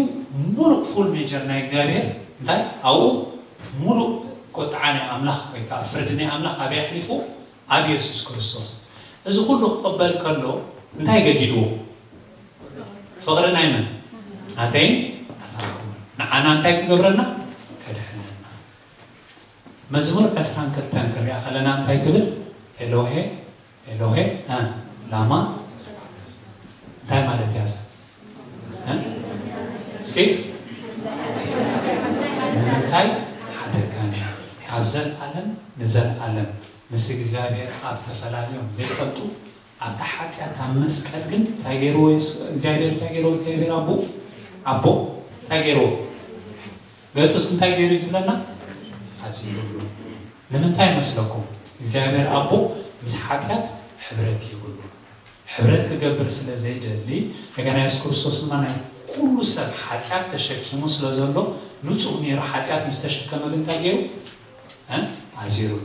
ሙሉእ ፉል ሜጀር ናይ እግዚኣብሔር እንታይ ኣብኡ ሙሉእ ቁጥዓ ናይ ኣምላኽ ወይ ከዓ ፍርዲ ናይ ኣምላኽ ኣበይ ኣሕሊፉ? ኣብ የሱስ ክርስቶስ። እዚ ኩሉ ክቕበል ከሎ እንታይ ገዲድዎ? ፍቕሪ ናይ መን? ናተይን ናታትኩም። ንዓና እንታይ ክገብረና? ከድሕነና። መዝሙር ዕስራን ክልተን ክሪኣ ከለና እንታይ ትብል? ኤሎሄ ኤሎሄ፣ እ፣ ላማ እንታይ ማለት እያ እዛ? እ? እስኪ ንምንታይ ሓደጋኒ? ካብ ዘልኣለም ንዘልኣለም ምስ እግዚኣብሔር ኣብ ተፈላልዮም ዘይፈልጡ ኣብቲ ሓጢኣት ኣብ መስቀል ግን እንታይ ገይርዎ? የሱ-፣ እግዚኣብሔር እንታይ ገይርዎ? እግዚኣብሔር ኣቦ ኣቦ እንታይ ገይርዎ? ገጹስ እንታይ ገይሩ እዩ ዝብለና? ኣዚሩሉ። ንምንታይ መስለኩም? እግዚኣብሔር ኣቦ ምስ ሓጢኣት ሕብረት የብሉ። ሕብረት ክገብር ስለ ዘይደሊ፣ እንደገና የሱስ ክርስቶስ ድማ ናይ ኩሉ ሰብ ሓጢኣት ተሸኪሙ ስለ ዘሎ፣ ንጹህ ነይሩ። ሓጢኣት ምስ ተሸከመ ግን እንታይ ገይሩ? እ? ኣዚሩሉ።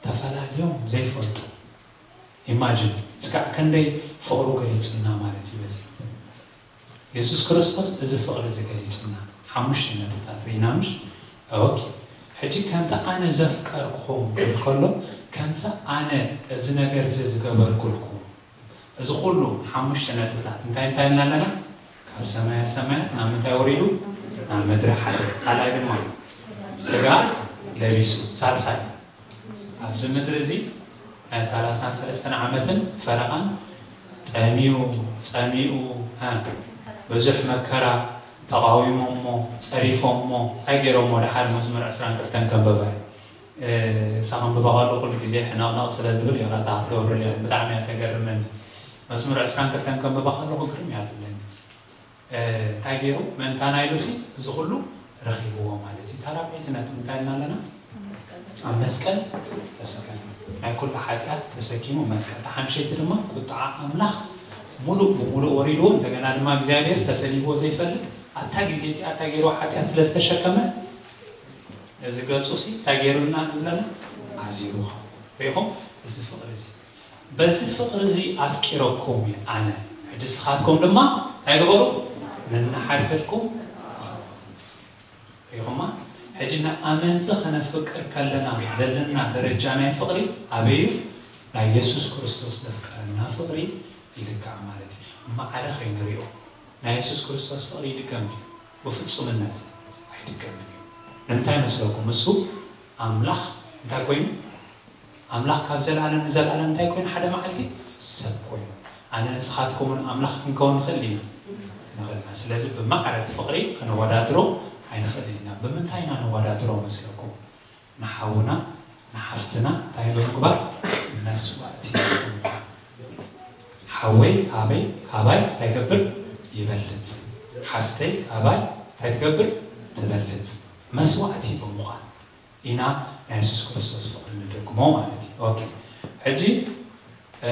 ተፈላልዮም ዘይፈልጡ። ኢማጂን፣ ስጋዕ ክንደይ ፍቕሩ ገሊጹልና ማለት እዩ በዚ። የሱስ ክርስቶስ እዚ ፍቕሪ እዚ ገሊጹልና። ሓሙሽተ ነጥብታት ርኢና ምሽ? ኦኬ። ሕጂ ከምቲ ኣነ ዘፍቀርኩኹም ክብል ከሎ፣ ከምቲ ኣነ እዚ ነገር እዚ ዝገበርኩልኩም፣ እዚ ኩሉ ሓሙሽተ ነጥብታት እንታይ እንታይ ኢልና ኣለና? ካብ ሰማያ ሰማያት ናብ ምንታይ ወሪዱ? ናብ ምድሪ ሓደ። ካልኣይ ድማ ስጋ ለቢሱ። ሳልሳይ ኣብዚ ምድሪ እዚ ናይ ሰላሳን ሰለስተን ዓመትን ፈረቓን ጠምዩ፣ ጸሚኡ፣ እ፣ ብዙሕ መከራ ተቓዊሞሞ፣ ጸሪፎሞ፣ እንታይ ገይሮሞ? ደሓር መዝሙር ዕስራን ክልተን ከንብባ እየ። እ፣ እሳ ከንብባ ከለኹ ኩሉ ግዜ ሕነቕነቕ ስለ ዝብል ይቕረታ ክትገብሩለይ ኢኹም። ብጣዕሚ እያ ተገርመኒ። መዝሙር ዕስራን ክልተን ከንብባ ከለኹ ግርም እያ ትብለኒ። እ፣ እንታይ ገይሩ? ምእንታና ኢሉሲ እዚ ኩሉ ረኺብዎ ማለት እዩ። እታ ራብዐይቲ ነጥቢ እንታይ ኢልና ኣለና? ኣብ መስቀል ተሰቒሉ ናይ ኩሉ ሓጢኣት ተሰኪሙ መስቀል። እታ ሓምሸይቲ ድማ ቁጥዓ ኣምላኽ ሙሉእ ብሙሉእ ወሪድዎ። እንደገና ድማ እግዚኣብሔር ተፈሊይዎ ዘይፈልጥ ኣብታ ግዜ እቲኣ እንታይ ገይርዎ? ሓጢኣት ስለ ዝተሸከመ ነዚ ገጹ ሲ እንታይ ገይሩልና ንብለና? ኣዚሩ። ሪኢኹም? እዚ ፍቕሪ እዚ፣ በዚ ፍቕሪ እዚ ኣፍቂረኩም እየ ኣነ፣ ሕጂ ንስኻትኩም ድማ እንታይ ግበሩ? ነንሓድሕድኩም። ሪኢኹማ? ሕጂ ንኣመንቲ ከነፍቅር ከለና ዘለና ደረጃ ናይ ፍቕሪ ኣበይ እዩ? ናይ የሱስ ክርስቶስ ዘፍቀረና ፍቕሪ ይልካዕ ማለት እዩ። ማዕረ ከይንሪኦ። ናይ የሱስ ክርስቶስ ፍቕሪ ይድገም ድዩ? ብፍጹምነት ኣይድገምን እዩ። ንምንታይ መስለኩም? እሱ ኣምላኽ እንታይ ኮይኑ? ኣምላኽ ካብ ዘለኣለም ንዘለኣለም እንታይ ኮይኑ? ሓደ መዓልቲ ሰብ ኮይኑ። ኣነ ንስኻትኩምን ኣምላኽ ክንከውን ንኽእል ኢና? ንኽእል ኢና። ስለዚ ብማዕረ እቲ ፍቕሪ ከነወዳድሮ ኣይንኽእልን ኢና። ብምንታይ ኢና ነወዳድሮ መስለኩም? ንሓውና ንሓፍትና እንታይ ብምግባር? መስዋእቲ ብምዃን። ሓወይ ካበይ ካባይ እንታይ ይገብር? ይበልጽ። ሓፍተይ ካባይ እንታይ ትገብር? ትበልጽ። መስዋእቲ ብምዃን ኢና ናይ የሱስ ክርስቶስ ፍቕሪ ንደግሞ ማለት እዩ። ኦኬ፣ ሕጂ እ፣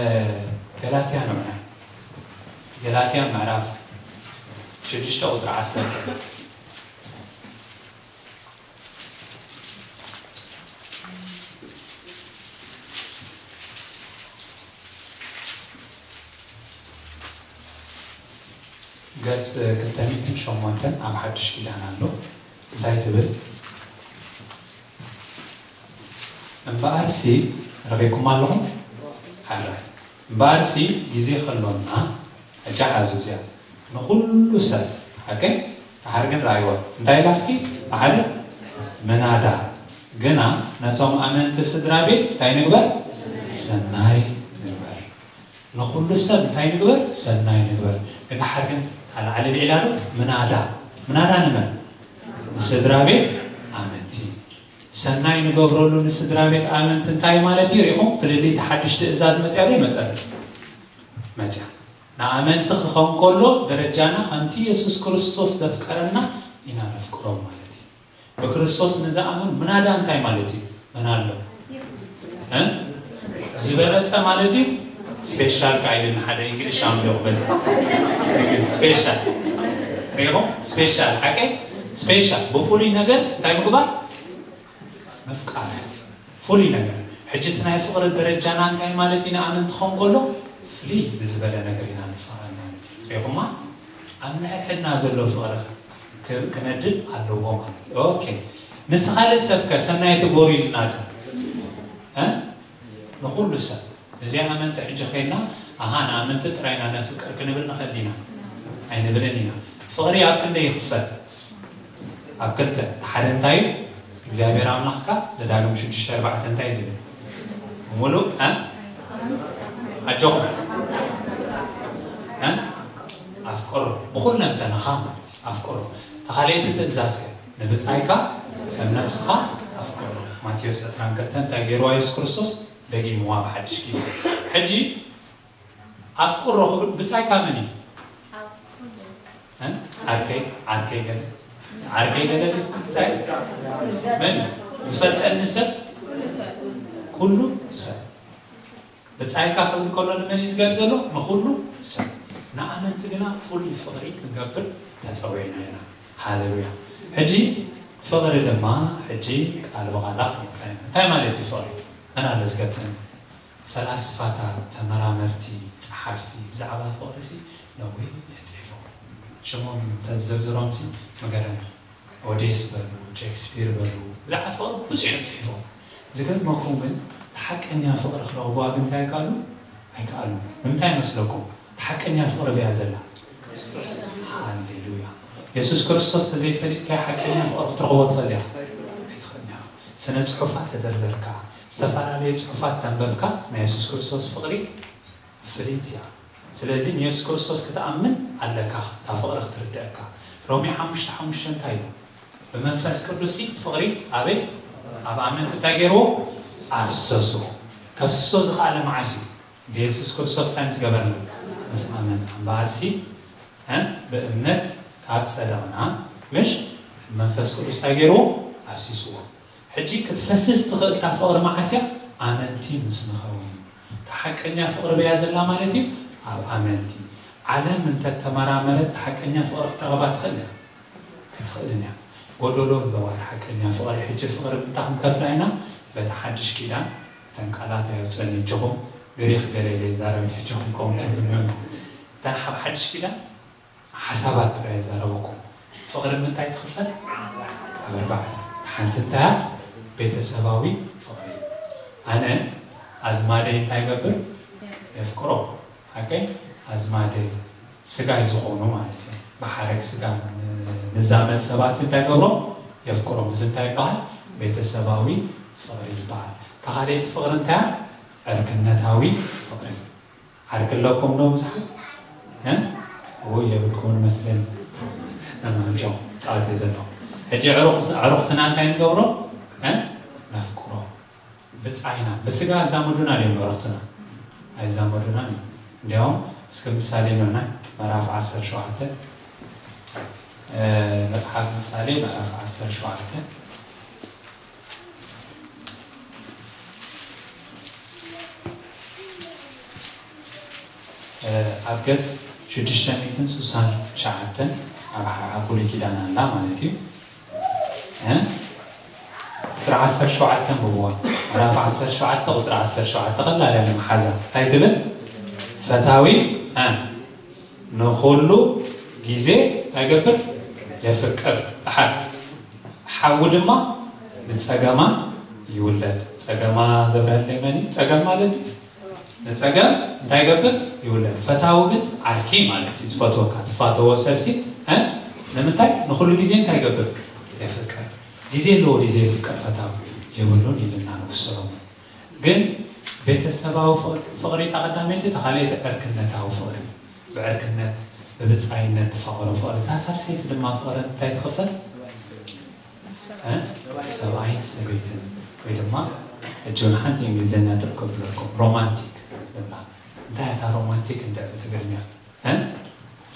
ገላትያ ንዑና። ገላትያ ምዕራፍ ሽዱሽተ ቁጽሪ ዓሰርተ። ገጽ ክልተ ሚእትን ሸሞንተን ኣብ ሓድሽ ኪዳን ኣሎ። እንታይ ትብል? እምበኣርሲ፣ ረኺብኩም ኣለኹም? ሓራይ። እምበኣርሲ፣ ግዜ ከሎና፣ ሕጂ ሓዙ እዚኣ፣ ንኹሉ ሰብ፣ ሓቀይ? ድሓር ግን ረኣይዋ እንታይ ኢላ እስኪ ብሓደ ምናዳ ግና ነቶም ኣመንቲ ስድራ ቤት እንታይ ንግበር? ሰናይ ንግበር። ንኹሉ ሰብ እንታይ ንግበር? ሰናይ ንግበር። ግን ድሓር ግን ኣላዕሊ ልዒላ ዶ ምናዳ ምናዳ ንመን? ንስድራ ቤት ኣመንቲ። ሰናይ ንገብረሉ ንስድራ ቤት ኣመንቲ እንታይ ማለት እዩ? ሪኹም ፍልልይ ሓድሽ ትእዛዝ መፅያ ዶ ይመፀት? መፅያ። ንኣመንቲ ክኸውን ከሎ ደረጃና ከምቲ የሱስ ክርስቶስ ዘፍቀረና ኢና ነፍቅሮም ማለት እዩ። ብክርስቶስ ንዝኣምን ምናዳ እንታይ ማለት እዩ? መን ኣሎ ዝበለፀ ማለት እዩ። ስፔሻል ካይልን ሓደ እንግሊሽ ኣምልኹ በዚ ስፔሻል ሪኹም ስፔሻል ሓቀይ ስፔሻል ብፍሉይ ነገር እንታይ ምግባር ምፍቃር ፍሉይ ነገር። ሕጂ እቲ ናይ ፍቕሪ ደረጃና እንታይ ማለት ኢና ኣነ እንትኸውን ከሎ ፍልይ ብዝበለ ነገር ኢና ንፋቐር ማለት እዩ። ሪኹማ ኣብ ንሕድሕድና ዘሎ ፍቕሪ ክነድል ኣለዎ ማለት እዩ። ኦኬ ንስ ካልእ ሰብከ ሰናይ ትጎሩ ኢልና ዶ ንኹሉ ሰብ እዚኣ ኣመንቲ ሕጂ ኸይድና ኣሃ ንኣመንቲ ጥራይና ነፍቅር ክንብል ንኽእል ኢና ኣይንብልን ኢና። ፍቕሪ ኣብ ክንደይ ይኽፈል? ኣብ ክልተ። ሓደ እንታይ እዩ? እግዚኣብሔር ኣምላኽካ ዘዳግም ሽዱሽተ ኣርባዕተ እንታይ ዝብል ሙሉእ ኣጆኹም ኣፍቅሮ ብኩለንተናኻ ማለት እዩ። ኣፍቅሮ ተኻልኤቲ ትእዛዝ ንብፃይካ ከም ነፍስኻ ኣፍቅሮ። ማቴዎስ ዕስራን ክልተን እንታይ ገይርዋ የሱስ ክርስቶስ ደጊምዋ ብሓድሽ ኪዳን። ሕጂ ኣፍቅሮ ክብል ብፃይካ መን እዩ? ዓርከይ ዓርከይ ገለ ዓርከይ ገለ ብፃይ መን ዝፈልጠኒ ሰብ ኩሉ ሰብ ብፃይካ ክብል ከሎ ንመን እዩ ዝገል ዘሎ ንኩሉ ሰብ። ንኣመንቲ ግና ፍሉይ ፍቕሪ ክንገብር ተፀዊዕና ኢና። ሃሌሉያ። ሕጂ ፍቕሪ ድማ ሕጂ ቃል ብቓላ ክንገልፀ ኢና። እንታይ ማለት እዩ ፍቕሪ? መን ኣሎ ዝገልፀኒ? ፈላስፋታት፣ ተመራመርቲ፣ ጸሓፍቲ ብዛዕባ ፍቕሪ ሲ ነዊሕ ጽሒፎም። ሽሞም ተዘርዝሮም ሲ መገረምቲ። ኦዴስ በሉ፣ ሼክስፒር በሉ፣ ብዛዕባ ፍቕሪ ብዙሕ እዮም ጽሒፎም። ዝገርመኩም ግን እቲ ሓቀኛ ፍቕሪ ክረኽብዋ ግን እንታይ ይከኣሉ? ኣይከኣሉ። ንምንታይ ይመስለኩም? እቲ ሓቀኛ ፍቕሪ በያ ዘላ። ሃሌሉያ። የሱስ ክርስቶስ ተዘይፈሊጥካ ሓቀኛ ፍቕሪ ክትረኽቦ ትኽእል እያ? ኣይትኽእል እያ። ስነ ጽሑፋት ተደርደርካ፣ ዝተፈላለዩ ጽሑፋት ተንበብካ ናይ የሱስ ክርስቶስ ፍቕሪ ፍልይቲ እያ። ስለዚ ንየሱስ ክርስቶስ ክትኣምን ኣለካ እታ ፍቕሪ ክትርደአካ። ሮሜ ሓሙሽተ ሓሙሽተ እንታይ ኢሉ? ብመንፈስ ቅዱስ ፍቕሪ ኣበይ ኣብ ኣመንቲ እንታይ ገይርዎ? ኣፍሰስዎ። ከፍስሶ ዝኸኣለ መዓስ እዩ? ብየሱስ ክርስቶስ እንታይ ምስ ገበርና? ምስ ኣመን እምበኣርሲ ብእምነት ካብ ጸደቕና ምሽ መንፈስ ቅዱስ እንታይ ገይርዎ? ኣፍሲስዎ። ሕጂ ክትፈስስ ትኽእል እታ ፍቕሪ መዓስ እያ? ኣመንቲ ምስ ንኸውን እዩ። እታ ሓቀኛ ፍቕሪ በያ ዘላ ማለት እዩ ኣብ ኣመንቲ። ዓለም እንተተመራመረት እታ ሓቀኛ ፍቕሪ ክትረኽባ ትኽእል እያ? ኣይትኽእልን እያ። ጎደሎ ኣለዋ እታ ሓቀኛ ፍቕሪ። ሕጂ ፍቕሪ ብምንታይ ክንከፍላ ኢና? በቲ ሓድሽ ኪዳን እተን ቃላት ኣየውፀኒ እጆኹም ግሪኽ ገለ ኢለ ይዛረብ እጆኹም ከምኡ ትብሉ እተን ሓብ ሓድሽ ኪዳን ሓሳባት ጥራይ ይዛረበኩም። ፍቕሪ ምንታይ ትኽፈል? ኣብ ኣርባዕተ። ሓንቲ እንታይ እያ? ቤተሰባዊ ፍቕሪ። ኣነ ኣዝማደይ እንታይ ገብር? የፍቅሮ። ሓቀይ ኣዝማደይ ስጋይ ዝኾኑ ማለት እዩ። ብሓረግ ስጋ ንዛመድ ሰባት እንታይ ገብሮም? የፍቅሮም። እዚ እንታይ ይበሃል? ቤተሰባዊ ፍቕሪ ይበሃል። ተኻለይቲ ፍቕሪ እንታይ እያ? ዕርክነታዊ ፍቕሪ። ዓርኪ ኣለኩም ዶ ብዙሓት? እ? ውይ የብልኩም መስለን ነማንጮ ጻት የለሎ። ሕጂ ዕሩኽትና እንታይ ንገብሮ? እ? ነፍቅሮ። ብጻይና ብስጋ ኣዛመዱና ድዮም ዕሩኽትና? ኣይዛመዱናን እዮም። እንዲያውም እስከ ምሳሌ ነና ምዕራፍ ዓሰርተ ሸውዓተ መጽሓፍ ምሳሌ ምዕራፍ ዓሰርተ ሸውዓተ ኣብ ገጽ ሽዱሽተ ሚእትን ስሳን ትሽዓተን ኣብ ብሉይ ኪዳን ኣላ ማለት እዩ። ቁፅሪ ዓሰርተ ሸውዓተ ብዋ ምዕራፍ ዓሰርተ ሸውዓተ ቁፅሪ ዓሰርተ ሸውዓተ ቀላል ያለ መሓዛ እንታይ ትብል? ፈታዊ ንኹሉ ግዜ ኣይገብር የፍቅር። ሓድ ሓዊ ድማ ንፀገማ ይውለድ። ፀገማ ዘብረሀለይ መን እዩ? ፀገም ማለት እዩ። ንፀገም እንታይ ይገብር? ይውለድ። ፈታዊ ግን ዓርኪ ማለት እዩ። ዝፈትወካ ትፋተዎ ሰብሲ ንምንታይ ንኹሉ ግዜ እንታይ ይገብር? የፍቅር። ግዜ ኣለዎ፣ ግዜ የፍቅር ፈታዊ የብሉን ኢልና ንጉስ ሰሎሞን። ግን ቤተሰባዊ ፍቕሪ፣ ፍቕሪ እታ ቀዳመይቲ፣ እታ ካልኣይቲ ዕርክነታዊ ፍቕሪ፣ ብዕርክነት ብብጻይነት ትፋቐሮ ፍቕሪ። እታ ሳልሰይቲ ድማ ፍቕሪ እንታይ ትኽፈል? እ? ሰብኣይን ሰበይትን ወይ ድማ ሕጂ እውን ሓንቲ እንግሊዝኛ ጥርቅብለኩም ሮማንቲክ ንብላ። እንታይ እታ ሮማንቲክ እንደ ብትግርኛ? እ?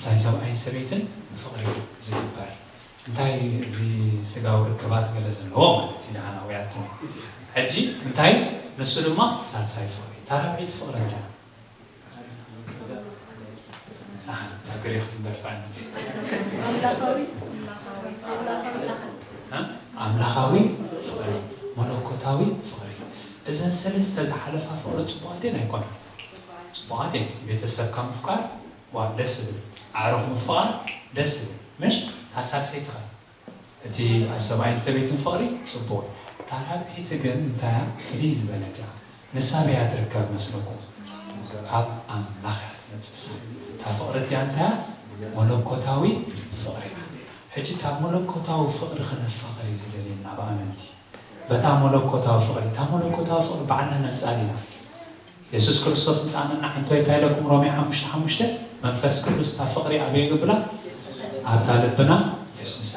ሳይ ሰብኣይን ሰበይትን ፍቕሪ ዝግበር እንታይ እዚ ስጋዊ ርክባት ገለ ዘለዎ ማለት እዩ። ደሓና ወይ ኣትሞ ሕጂ እንታይ ንሱ ድማ ሳልሳይ ፍቕሪ። እታ ራብዒት ፍቕሪ እንታይ? ኣህ፣ እታ ግሪኽ ትንበር ፋይና። ኣምላኻዊ ኣምላኻዊ ኣምላኻዊ እ? ኣምላኻዊ ፍቕሪ፣ መለኮታዊ ፍቕሪ። እዘን ሰለስተ ዝሓለፋ ፍቕሪ ጽቡቓት ድየን ኣይኮና? ጽቡቓት እየን። ቤተሰብካ ምፍቃር ዋ ደስ ዝብል፣ ኣዕሩኽ ምፍቓር ደስ ዝብል። ምሽ እታ ሳልሰይቲ ኸ? እቲ ኣብ ሰብኣይን ሰበይትን ፍቕሪ ጽቡቕ እዩ። እታ ራብዐይቲ ግን እንታይ እያ? ፍልይ ዝበለት እያ። ንሳ በያ ትርከብ መስለኩም? ካብ ኣምላኽ እያ ትመጽእ። እታ ፍቕሪ እቲኣ እንታይ እያ? መለኮታዊ ፍቕሪ እያ። ሕጂ እታ መለኮታዊ ፍቕሪ ክንፋቐር እዩ ዝደልየና ብኣመንቲ። በታ መለኮታዊ ፍቕሪ፣ እታ መለኮታዊ ፍቕሪ ባዕልና ነምጻእ ኢና። የሱስ ክርስቶስ ምጻእና ሓንቲ እንታይ ኢለኩም? ሮሜ ሓሙሽተ ሓሙሽተ መንፈስ ቅዱስ እታ ፍቕሪ ኣበይ ይገብላ? ኣብታ ልብና የፍስሳ።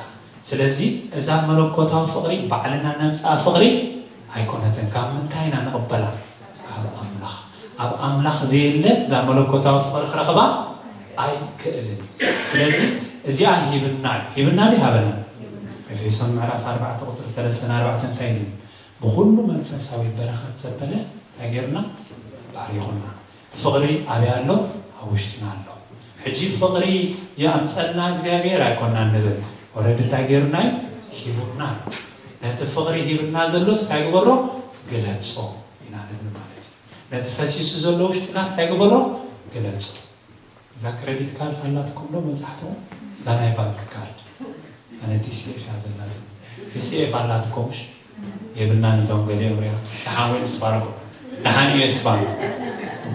ስለዚ እዛ መለኮታዊ ፍቕሪ ባዕልና ነምጻእ ፍቕሪ ኣይኮነትን። ካብ ምንታይ ኢና ንቕበላ? ካብ ኣምላኽ። ኣብ ኣምላኽ ዘየለ እዛ መለኮታዊ ፍቕሪ ክረኽባ ኣይክእልን እዩ። ስለዚ እዚኣ ሂብና እዩ። ሂብና ድዩ ሃበና? ኤፌሶን ምዕራፍ ኣርባዕተ ቁጽሪ ሰለስተ ኣርባዕተ እንታይ እዩ ዝብል? ብኹሉ መንፈሳዊ በረኸት ዘበለ እንታይ ጌርና? ባሪኹና። እቲ ፍቕሪ ኣበይ ኣሎ? ኣብ ውሽጥና ኣሎ። ሕጂ ፍቕሪ የኣምጸልና እግዚኣብሔር ኣይኮና ንብል። ኦረዲ እንታይ ጌርና እዩ? ሂቡና እዩ። ነቲ ፍቕሪ ሂብና ዘሎስ እንታይ ግበሮ? ግለጾ ኢና ንብል ማለት እዩ። ነቲ ፈሲሱ ዘሎ ውሽጥናስ እንታይ ግበሮ? ግለጾ። እዛ ክረዲት ካርድ ኣላትኩም ዶ መብዛሕትኹም? እዛ ናይ ባንክ ካርድ። ኣነ ቲሲኤፍ እያ ዘላትኒ። ቲሲኤፍ ኣላትኩም ምሽ? የብልናን ኢሎም ገሊኦም ሪኣ። ደሓን ዌልስ ፋርጎ፣ ደሓን ዩኤስ ባንክ።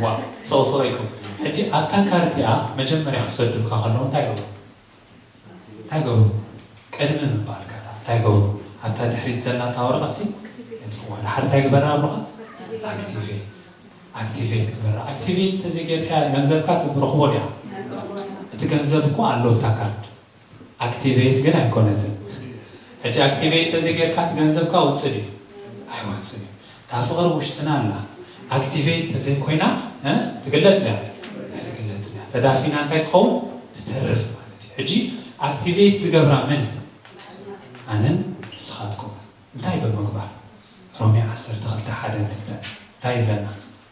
ዋ፣ ስቕስቕ ኢልኩም። ሕጂ ኣብታ ካርድ እያ መጀመርያ ክሰዱልካ ከለዉ እንታይ ይገብሩ? እንታይ ይገብሩ? ቅድሚ ምባልካ ደኣ እንታይ ይገብሩ? ኣብታ ድሕሪት ዘላ እታ ወረቐትሲ የጥፍዋ። ደሓር እንታይ ግበራ ኣብሉኻ? ኣክቲቬት። ኣክቲቬት ግበራ። ኣክቲቬት እንተዘይጌርካ ገንዘብካ ትረኽቦ ድያ? እቲ ገንዘብ እኮ ኣሎ ኣብታ ካርድ። ኣክቲቬት ግን ኣይኮነትን። ሕጂ ኣክቲቬት እንተዘይጌርካ እቲ ገንዘብካ ውፅእ ድዩ? ኣይወፅን እዩ። እታ ፍቕሪ ውሽጥና ኣላ። ኣክቲቬት እንተዘይኮይና እ? ትግለፅ ድያ? ኣይትግለፅን እያ። ተዳፊና እንታይ ትኸውን? ትተርፍ ማለት እዩ። ሕጂ ኣክቲቬት ዝገብራ መን? ኣነን ንስኻትኩም። እንታይ ብምግባር? ሮሜ ዓሰርተ ክልተ ሓደ ክልተ እንታይ ይብለና?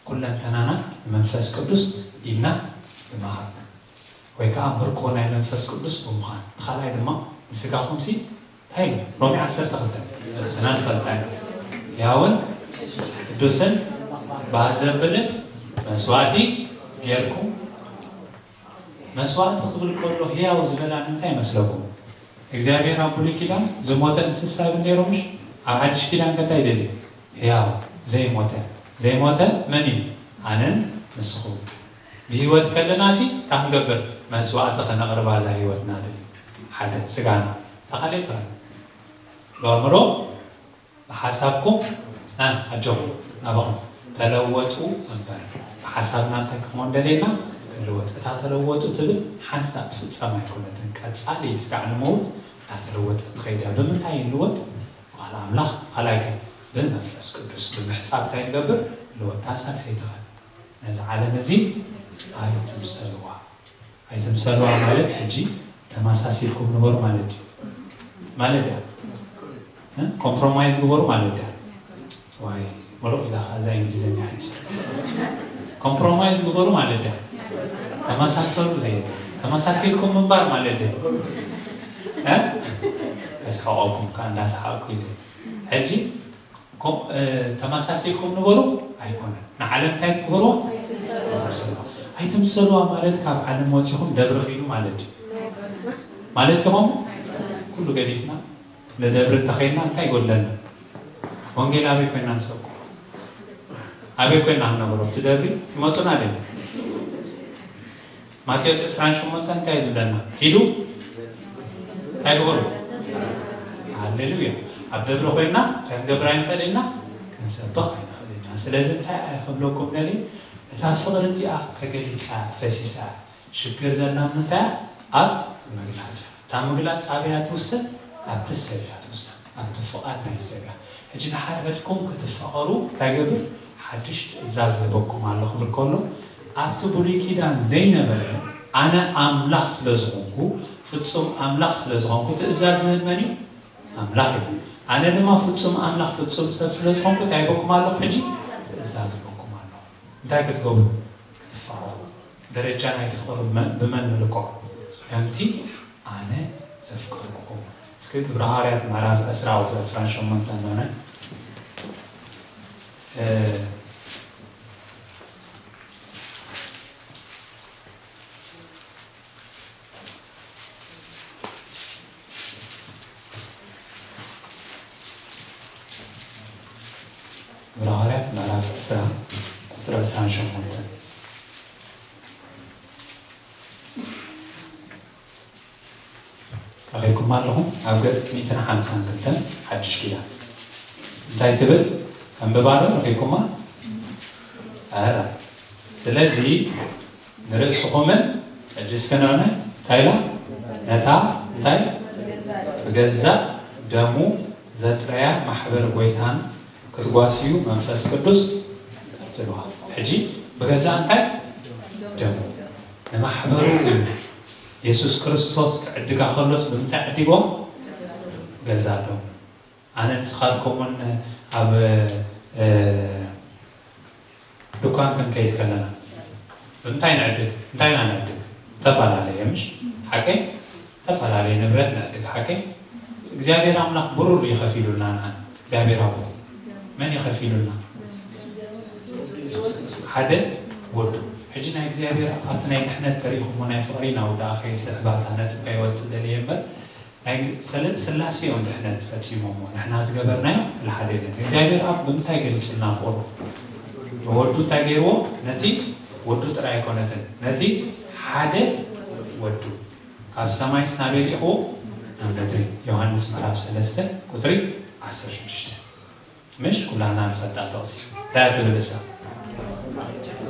ኩለንተናና ንመንፈስ ቅዱስ ኢድና ብምሃብ ወይ ከዓ ምርኮ ናይ መንፈስ ቅዱስ ብምዃን፣ እቲ ካልኣይ ድማ ንስጋኹምሲ እንታይ ኢሉ? ሮሜ ዓሰርተ ክልተ እና ንፈልጣ ኢና። ሕያውን ቅዱስን ባህ ዘብልን መስዋዕቲ ጌርኩም። መስዋዕቲ ክብል ከሎ ህያው ዝበላ ንምንታይ ይመስለኩም? እግዚኣብሔር ኣብ ብሉይ ኪዳን ዝሞተ እንስሳ ይብል ነይሩ ምሽ? ኣብ ሓድሽ ኪዳን ከ እንታይ ይደሊ? ህያው ዘይሞተ። ዘይሞተ መን እዩ? ኣነን ንስኹም። ብህይወት ከለና ሲ እንታይ ክንገብር? መስዋዕቲ ከነቕርባ እዛ ህይወትና ድል ሓደ ስጋና ተኻሌት ኣእምሮ ብሓሳብኩም እ፣ ኣጆኹም ናባኹም ተለወጡ እምበር ብሓሳብና እንታይ ክንኮን ደልየና? ክንልወጥ። እታ ተለወጡ ትብል ሓንሳእ ትፍጸም ኣይኮነትን። ቀጻሊ ስጋዕ ንመውት እናተለወጠት ትኸይድ እያ። ብምንታይ ይልወጥ? ብቓል ኣምላኽ፣ ካልኣይ ከ ብመንፈስ ቅዱስ ብምሕጻብ እንታይ ንገብር? ንልወጥ። እታ ሳልሰይቲ ኸ ነዚ ዓለም እዚ ኣይትምሰልዋ። ኣይትምሰልዋ ማለት ሕጂ ተመሳሲልኩም ንበሩ ማለት ድዩ? ማለት ድያ? እ? ኮምፕሮማይዝ ግበሩ ማለት ድያ? ዋይ፣ ምሩቕ ኢላ እዛ እንግሊዝኛ ሕጂ። ኮምፕሮማይዝ ግበሩ ማለት ድያ? ተመሳሰሉ ዘይብሉ። ተመሳሲልኩም ምንባር ማለት ድያ? እ? ከስሕቐኩም ከ እንዳሰሓቕኩ ኢለ። ሕጂ ኮም-፣ እ፣ ተመሳሲልኩም ንበሩ ኣይኮነን። ንዓለም እንታይ ትግበርዎ? ኣይትምሰልዋ። ኣይትምሰልዋ ማለት ካብ ዓለም ወፂኹም ደብሪ ኺዱ ማለት ድዩ? ማለት ኢኹም? ኩሉ ገዲፍና ንደብሪ እንተኸይድና እንታይ ይጎድለና? ወንጌል ኣበይ ኮይና ንሰብኮ? ኣበይ ኮይና ክንነግሮ? ኣብቲ ደብሪ ይመፁና ድዮም? ማቴዎስ ዕስራን ሸሞንተን እንታይ ይብለና? ኪዱ እንታይ ግበሩ? ሃሌሉያ። ኣብ ደብሪ ኮይና ክንገብር ኣይንኽእል ኢና፣ ክንሰብኽ ኣይንኽእል ኢና። ስለዚ እንታይ ኣይኸብለኩም ነሊ፣ እታ ፍቕሪ እቲኣ ተገሊጻ ፈሲሳ። ሽግር ዘላ ምንታይ ኣብ ምግላጽ። እታ ምግላጽ ኣበያ ትውሰን? ኣብቲ ሰብ እያ ትውሰን፣ ኣብቲ ፍቓድ ናይ ሰብ እያ። ሕጂ ንሓድሕድኩም ክትፋቐሩ እንታይ ገብር? ሓድሽ ትእዛዝ ዝህበኩም ኣሎ ክብል ከሎ፣ ኣብቲ ብሉይ ኪዳን ዘይነበረ፣ ኣነ ኣምላኽ ስለ ዝኾንኩ፣ ፍጹም ኣምላኽ ስለ ዝኾንኩ ትእዛዝ ዝህብ መን እዩ? ኣምላኽ እዩ። ኣነ ድማ ፍጹም ኣምላኽ ፍጹም ሰብ ስለ ዝኾንኩ እንታይ ይበኩም ኣለኹ? ሕጂ ትእዛዝ ይበኩም ኣለኹ። እንታይ ክትገብሩ? ክትፋቐሩ። ደረጃ ናይቲ ፍቕሪ ብመ- ብመን ንልክዖ? ከምቲ ኣነ ዘፍቀርኩኹም። እስኪ ግብረ ሃዋርያት ምዕራፍ ዕስራ ቁፅሪ ዕስራን ሸሞንተን ንርኣ። እ፣ ግብረ ሃዋርያት ምዕራፍ ዕስራ ቁፅሪ ዕስራን ሸሞንተን። ረኺብኩም ኣለኹም? ኣብ ገጽ ሚእትን ሓምሳን ክልተን ሓድሽ ኪዳን እንታይ ትብል? ኣንብባ ዶ? ረኺብኩማ? ኣረ። ስለዚ ንርእስኹምን ሕጂ እስከ ንዕነ እንታይ ኢላ? ነታ እንታይ? ብገዛእ ደሙ ዘጥረያ ማሕበር ጎይታን ክትጓስዩ መንፈስ ቅዱስ ቀጽልዋ። ሕጂ ብገዛእ እንታይ? ደሙ። ንማሕበሩ ኢሉ የሱስ ክርስቶስ ክዕድጋ ከሎስ ብምንታይ ዓዲጎም? ገዛእ ደሙ። ኣነ ንስኻትኩም እውን ኣብ፣ እ፣ ድኳን ክንከይድ ከለና ብምንታይ ንዕድግ? እንታይ ኢና ንዕድግ? ተፈላለየ፣ ምሽ? ሓቀይ? ተፈላለየ ንብረት ንዕድግ፣ ሓቀይ? እግዚኣብሔር ኣምላኽ ብሩር እዩ ከፊሉልና፣ ንዓና እግዚኣብሔር ኣቦ። መን እዩ ከፊሉልና? ሓደ ወዱ። ሕጂ ናይ እግዚኣብሔር ኣብቲ ናይ ድሕነት ተሪኹሞ ናይ ፍቕሪ ናውዳ ከይስሕባታ ነጥብ ከይወፅእ ደልየ እምበር፣ ናይ ግዝ-፣ ስለ-፣ ስላሴ እዮም ድሕነት ፈጺሞሞ። ንሕና ዝገበርናዮ ልሓደ የለን። እግዚኣብሔር ኣብ ብምንታይ ገሊጹልና ፍቕሩ? ንወዱ እንታይ ገይርዎ? ነቲ ወዱ ጥራይ ኣይኮነትን፣ ነቲ ሓደ ወዱ። ካብ ሰማይስ ናበይ ልኢኽዎ? ናብ ምድሪ። ዮሃንስ ምዕራፍ ሰለስተ ቁጽሪ ዓሰርተ ሽዱሽተ። ምሽ ኩላና ንፈልጣ ጥቕሲ። እንታይ ትብል እሳ?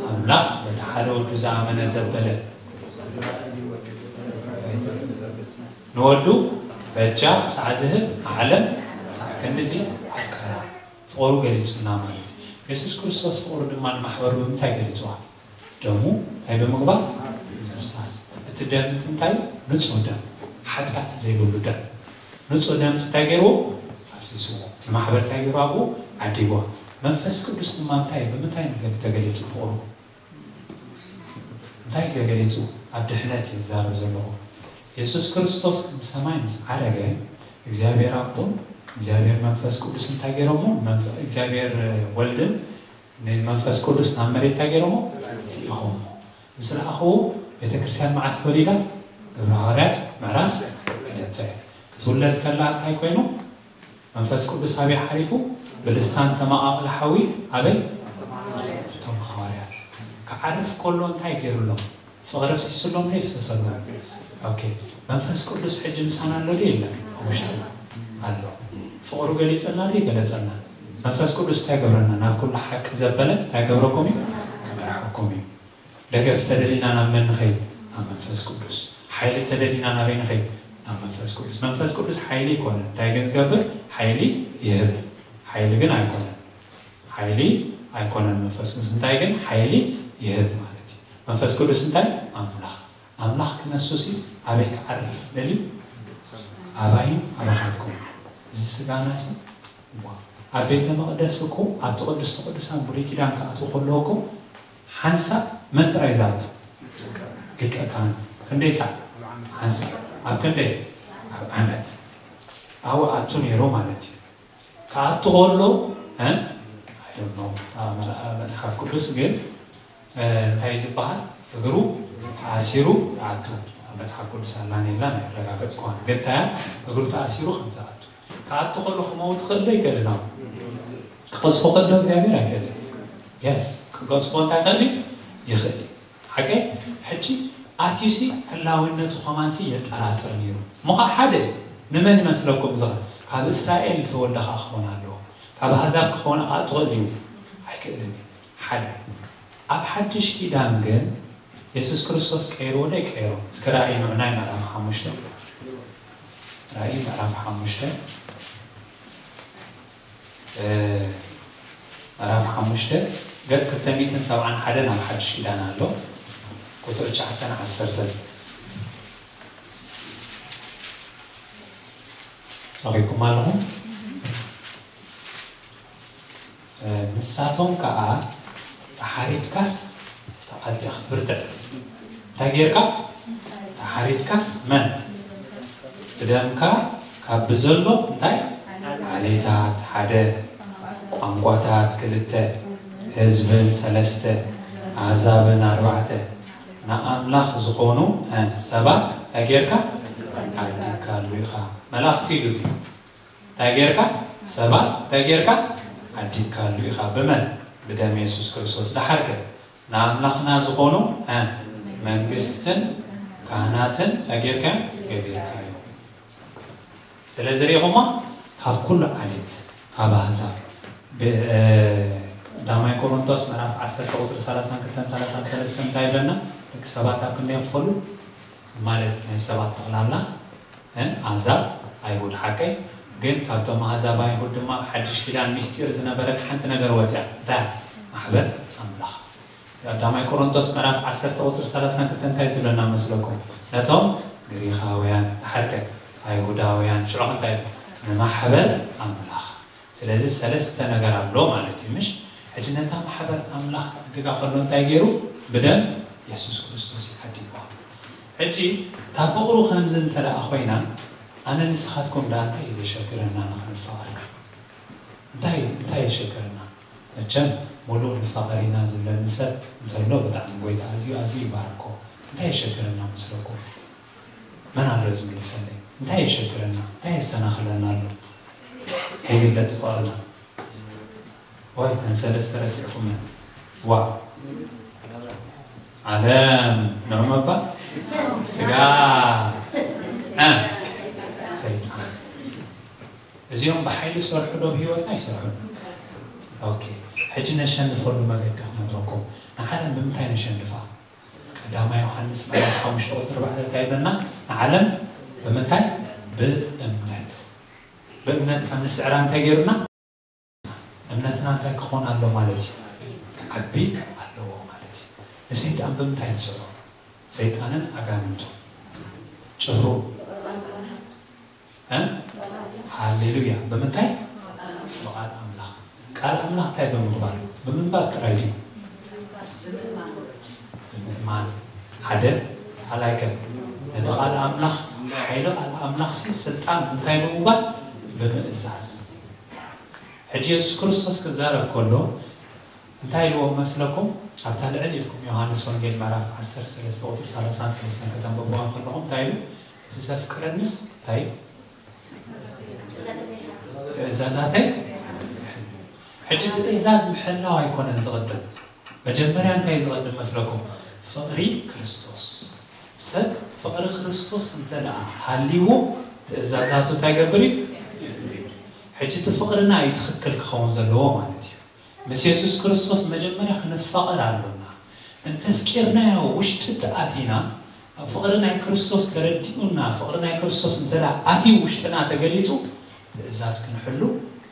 ኣምላኽ በቲ ሓደ ወዱ ዝኣመነ ዘበለ፣ ንወዱ በጃ ክሳዕ ዝህብ ዓለም ክሳዕ ክንድዚ ኣፍቀራ። ፍቕሩ ገሊጹልና ማለት እዩ። የሱስ ክርስቶስ ፍቕሩ ድማ ንማሕበሩ ብምንታይ ገሊጽዋ? ደሙ እንታይ ብምግባር? ምፍሳስ። እቲ ደም እቲ እንታይ? ንጹህ ደም፣ ሓጢኣት ዘይብሉ ደም። ንጹህ ደምስ እንታይ ገይርዎ? ኣፍሲስዎ። ንማሕበር እንታይ ገይሩ? ኣብኡ ዓዲግዎ። መንፈስ ቅዱስ ድማ እንታይ፣ ብምንታይ ነገር ተገሊጹ ፍቕሩ? እንታይ ገሊጹ? ኣብ ድሕነት እየ ዝዛረብ ዘለኹ። የሱስ ክርስቶስ ንሰማይ ምስ ዓረገ፣ እግዚኣብሔር ኣቦን እግዚኣብሔር መንፈስ ቅዱስ እንታይ ገይሮሞ? መንፈ-፣ እግዚኣብሔር ወልድን ንመንፈስ ቅዱስ ናብ መሬት እንታይ ገይሮሞ? ልኢኾሞ። ምስ ለኣኽዎ ቤተ ክርስቲያን መዓስ ተወሊዳ? ግብረ ሃዋርያት ምዕራፍ ክልተ። ክትውለድ ከላ እንታይ ኮይኑ? መንፈስ ቅዱስ ኣበይ ሓሪፉ? ብልሳን ተመቓቕለ ሓዊ ኣበይ? እቶም ሃዋርያት። ክዓርፍ ከሎ እንታይ ገይሩሎም? ፍቕሪ ፍሲሱሎም ዶ ይፍሰሰሎም? ኦኬ። መንፈስ ቅዱስ ሕጂ ምሳና ኣሎ ዶ የለን? ኣብ ውሽጥና ኣሎ። ፍቕሩ ገሊጸልና ዶ ይገለጸልና? መንፈስ ቅዱስ እንታይ ገብረና? ናብ ኩሉ ሓቂ ዘበለ እንታይ ገብረኩም እዩ? ክመርሐኩም እዩ። ደገፍ ተደሊና ናብ መን ንኸይድ? ናብ መንፈስ ቅዱስ። ሓይሊ ተደሊና ናበይ ንኸይድ? ናብ መንፈስ ቅዱስ። መንፈስ ቅዱስ ሓይሊ ይኮነን። እንታይ ግን ዝገብር? ሓይሊ ይህብ። ሓይሊ ግን ኣይኮነን። ሓይሊ ኣይኮነን መንፈስ ቅዱስ። እንታይ ግን? ሓይሊ ይህብ ማለት እዩ። መንፈስ ቅዱስ እንታይ? ኣምላኽ። ኣምላኽ ክነሱሲ ኣበይ ክዓርፍ ደልዩ? ኣባይን ኣባኻትኩም። እዚ ስጋናሲ ዋ፣ ኣብ ቤተ መቕደስ እኮ ኣብቲ ቅድስቲ ቅዱሳን ብሉይ ኪዳን ክኣትዉ ከለዉ እኮ ሓንሳብ መን ጥራይ ዝኣቱ? ሊቀ ካህን። ክንደይ ሳዕ? ሓንሳብ። ኣብ ክንደይ? ኣብ ዓመት። ኣብኡ ኣቱ ነይሩ ማለት እዩ። ክኣቱ ከሎ፣ እ? I don't know። እታ መላ-፣ መጽሓፍ ቅዱስ ግን፣ እ፣ እንታይ ዝበሃል? እግሩ ተኣሲሩ ይኣቱ። ኣብ መጽሓፍ ቅዱስ ኣላን የላን ኣረጋገጽኩዋን። ግን እንታይ እያ? እግሩ ተኣሲሩ ከም ዝኣቱ። ክኣቱ ከሎ ክመውት ክእል ዶ ይክእል? ክቀዝፎ ከሎ እግዚኣብሔር ኣይክእልን። የስ፣ ክቀዝፎ እንታይ ክእል? ይኽእል። ሓቀ? ሕጂ ኣትዩሲ ህላውነቱ ከማንሲ የጠራጥር ነይሩ። ምዃ ሓደ ንመን ይመስለኩም? ዝኸ ካብ እስራኤል ዝተወልደ ኸዓ ክኾን ኣለዎ። ካብ ኣህዛብ ክኾን ኸዓ ትኽእል እዩ? ኣይክእልን እዩ። ሓደ ኣብ ሓድሽ ኪዳን ግን የሱስ ክርስቶስ ቀይርዎ ዶ ኣይቀይሮ? እስከ ራእይ ንዑ ናይ ምዕራፍ ሓሙሽተ ራእይ ምዕራፍ ሓሙሽተ ምዕራፍ ሓሙሽተ ገጽ ክልተ ሚእትን ሰብዓን ሓደን ኣብ ሓድሽ ኪዳን ኣሎ። ቁጽሪ ትሽዓተን ዓሰርተን ረኺብኩም ኣለኹም። ንሳቶም ከኣ ተሓሪድካስ ተቓልቲ ኢኻ ክትብርትዕ። እንታይ ጌርካ? ተሓሪድካስ መን? ብደምካ ካብ ብዘሎ እንታይ? ዓሌታት ሓደ፣ ቋንቋታት ክልተ፣ ህዝብን ሰለስተ፣ ኣህዛብን ኣርባዕተ፣ ንኣምላኽ ዝኾኑ ሰባት እንታይ ጌርካ? ዓዲግካሉ ኢኻ። መላእኽቲ ኢሉ ድዩ? እንታይ ጌርካ? ሰባት እንታይ ጌርካ? ዓዲግካሉ ኢኻ። ብመን? ብደም የሱስ ክርስቶስ። ደሓርከ ንኣምላኽና ዝኾኑ መንግስትን ካህናትን እንታይ ጌርካ? ገቢርካዮ። ስለዚ ርኢኹማ፣ ካብ ኩሉ ዓሌት፣ ካብ ኣህዛብ፣ ቀዳማይ ቆሮንቶስ ምዕራፍ ዓሰርተ ቁጽሪ ሰላሳን ክልተን ሰላሳን ሰለስተን እንታይ ይብለና? ደቂ ሰባት ኣብ ክንደይ ይኽፈሉ? ማለት ናይ ሰባት ጠቕላላ ኣህዛብ ኣይሁድ ሓቀይ። ግን ካብቶም ኣህዛብ ኣይሁድ ድማ ኣብ ሓድሽ ኪዳን ምስጢር ዝነበረት ሓንቲ ነገር ወፅያ። እንታይ? ማሕበር ኣምላኽ። ቀዳማይ ቆሮንቶስ ምዕራፍ ዓሰርተ ቁፅሪ ሰላሳን ክልተን እንታይ ዝብለና መስለኩም? ነቶም ግሪኻውያን፣ ድሓርከ ኣይሁዳውያን፣ ሽዑ እንታይ? ንማሕበር ኣምላኽ። ስለዚ ሰለስተ ነገር ኣሎ ማለት እዩ፣ ምሽ? ሕጂ ነታ ማሕበር ኣምላኽ ክዕድጋ ከሎ እንታይ ገይሩ? ብደም የሱስ ክርስቶስ ይዓዲግዋ። ሕጂ እታ ፍቕሩ ከምዚ እንተ ደኣ ኮይና፣ ኣነ ንስኻትኩም ደኣ እንታይ እዩ ዘሸግረና ንኽንፋቐር? እንታይ እንታይ የሸግረና? መቸም ሙሉእ ንፋቐር ኢና ዝብለኒ ሰብ እንተሎ ብጣዕሚ ጎይታ ኣዝዩ ኣዝዩ ይባርኮ። እንታይ የሸግረና መስለኩም? መን ኣሎ ዝምልሰለይ? እንታይ የሸግረና? እንታይ የሰናኽለና ኣሎ? ከይግለጽ ፍቕርና። ወይ ተን ሰለስተ ረሲዕኩመን። ዋ ዓለም ንዑ መባል ስጋ እ ሰይጣን። እዚኦም ብሓይሊ ዝሰርሑ ዶ ብህይወትና ይሰርሑ? ኦኬ። ሕጂ ነሸንፈሉ መገዲ ክነግረኩም። ንዓለም ብምንታይ ነሸንፋ? ቀዳማይ ዮሃንስ ምዕራፍ ሓሙሽተ ቁፅሪ ኣርባዕተ እንታይ ይብለና? ንዓለም ብምንታይ? ብእምነት። ብእምነት ከም ንስዕራ እንታይ ገይሩና? እምነትና እንታይ ክኾን ኣሎ ማለት እዩ? ክዓቢ ኣለዎ ማለት እዩ። ንሰይጣን ብምንታይ ንስዕሮ? ሰይጣንን ኣጋንንቱ ጭፍሩ እ? ሃሌሉያ። ብምንታይ? ብቃል ኣምላኽ። ቃል ኣምላኽ እንታይ ብምግባር? ብምንባብ ጥራይ ድዩ? ብምእማን። ሓደ። ካልኣይ ከ? ነቲ ቃል ኣምላኽ፣ ሓይሊ ቃል ኣምላኽ ሲ ስልጣን እንታይ ብምግባር? ብምእዛዝ። ሕጂ የሱስ ክርስቶስ ክዛረብ ከሎ እንታይ ኢልዎም መስለኩም? ኣብታ ልዕል ኢልኩም ዮሃንስ ወንጌል ምዕራፍ ዓሰርተ ሰለስተ ቁፅሪ ሰላሳን ሰለስተን ከተንብብዋ ከለኹም እንታይ ኢሉ? እቲ ዘፍቅረንስ እንታይ? ትእዛዛተይ። ሕጂ ትእዛዝ ምሕላው ኣይኮነን ዝቕድም። መጀመርያ እንታይ እዩ ዝቐድም መስለኩም? ፍቕሪ ክርስቶስ። ሰብ ፍቕሪ ክርስቶስ እንተ ደኣ ሃልይዎ ትእዛዛቱ እንታይ ይገብር እዩ? ሕጂ እቲ ፍቕርና እዩ ትኽክል ክኸውን ዘለዎ ማለት እዩ። ምስ የሱስ ክርስቶስ መጀመርያ ክንፋቐር ኣሎና። እንተፍቂርናዮ ውሽጢ ተኣቲና፣ ኣብ ፍቕሪ ናይ ክርስቶስ ተረዲኡና፣ ፍቕሪ ናይ ክርስቶስ እንተ ደኣ ኣትዩ ውሽጥና ተገሊጹ፣ ትእዛዝ ክንሕሉ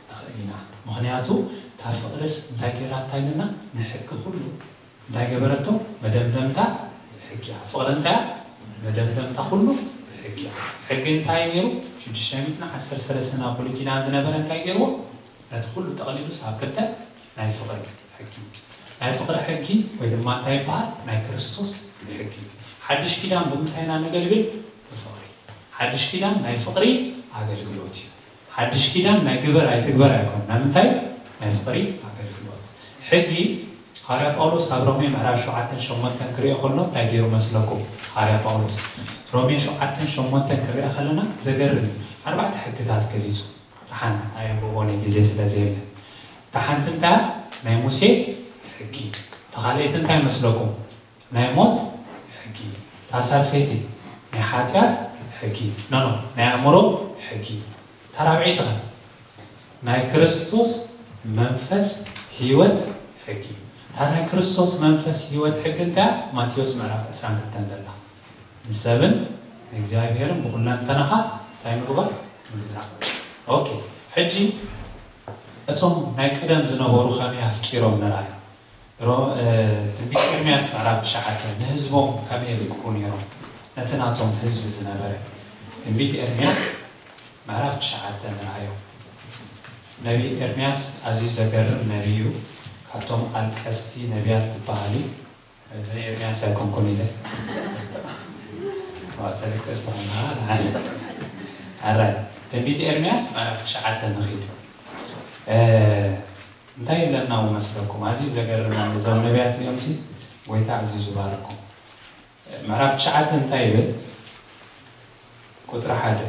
ንኽእል ኢና። ምኽንያቱ እታ ፍቕርስ እንታይ ገይራታ ኢልና? ንሕጊ ኩሉ እንታይ ገበረቶ? መደምደምታ ሕጊ እያ። ፍቕሪ እንታይ እያ? መደምደምታ ኩሉ ሕጊ እያ። ሕጊ እንታይ ነይሩ? ሽዱሽተ ሚእትን ዓሰርተ ሰለስተን ኣብ ብሉይ ኪዳን ዝነበረ እንታይ ገይርዎ? ነቲ ኩሉ ጠቕሊሉስ ኣብ ክልተ ናይ ፍቕሪ ሕጊ። ናይ ፍቕሪ ሕጊ ወይ ድማ እንታይ ይበሃል? ናይ ክርስቶስ ሕጊ። ሓድሽ ኪዳን ብምንታይ ኢና ነገልግል? ብፍቕሪ። ሓድሽ ኪዳን ናይ ፍቕሪ ኣገልግሎት እዩ። ሓድሽ ኪዳን ናይ ግበር ኣይትግበር ኣይኮን። ናይ ምንታይ? ናይ ፍቕሪ ኣገልግሎት። ሕጊ ሃዋርያ ጳውሎስ ኣብ ሮሜ ምዕራፍ ሸውዓተን ሸሞንተን ክሪኦ ከሎ እንታይ ገይሩ መስለኩም? ሃዋርያ ጳውሎስ ሮሜ ሸውዓተን ሸሞንተን ክሪኣ ከለና ዘገርም እዩ። ኣርባዕተ ሕግታት ገሊጹ። ደሓን ኣየንብቦን እየ ግዜ ስለ ዘየለ። እታ ሓንቲ እንታይ? ናይ ሙሴ ሕጊ። እታ ካልኣይቲ እንታይ መስለኩም? ናይ ሞት ሕጊ። እታ ሳልሰይቲ ናይ ሓጢኣት ሕጊ ኖ ኖ ናይ ኣእምሮ ሕጊ። ታራብዒትኻ ናይ ክርስቶስ መንፈስ ህይወት ሕጊ። እታ ናይ ክርስቶስ መንፈስ ህይወት ሕጊ እንታይ? ማቴዎስ ምዕራፍ ዕስራን ክልተን ዘላ፣ ንሰብን ንእግዚኣብሔርን ብኹለንተናኻ እንታይ ምግባር? ምግዛእ። ኦኬ። ሕጂ እቶም ናይ ቀደም ዝነበሩ ከመይ ኣፍቂሮም ንርኣይ። ሮ- እ፣ ትንቢት ኤርምያስ ምዕራፍ ትሽዓተ ንህዝቦም ከመይ የፍቅሩ ነይሮም፣ ነቲ ናቶም ህዝቢ ዝነበረ። ትንቢት ኤርምያስ ምዕራፍ ትሽዓተ ንርኣዮ። ነቢ ኤርምያስ ኣዝዩ ዘገርም ነቢ እዩ። ካብቶም ኣልቀስቲ ነቢያት ዝበሃል እዩ። እዚ ኤርምያስ ኣይኮንኩን ኢለ ተለቀስ ተኾና። ኣራይ ትንቢት ኤርምያስ ምዕራፍ ትሽዓተ ንኺድ። እንታይ ይብለና መስለኩም? ኣዝዩ ዘገርመኒ እዞም ነቢያት እዚኦም ሲ ጎይታ ኣዝዩ ዝባርኩም። ምዕራፍ ትሽዓተ እንታይ ይብል? ቁፅሪ ሓደ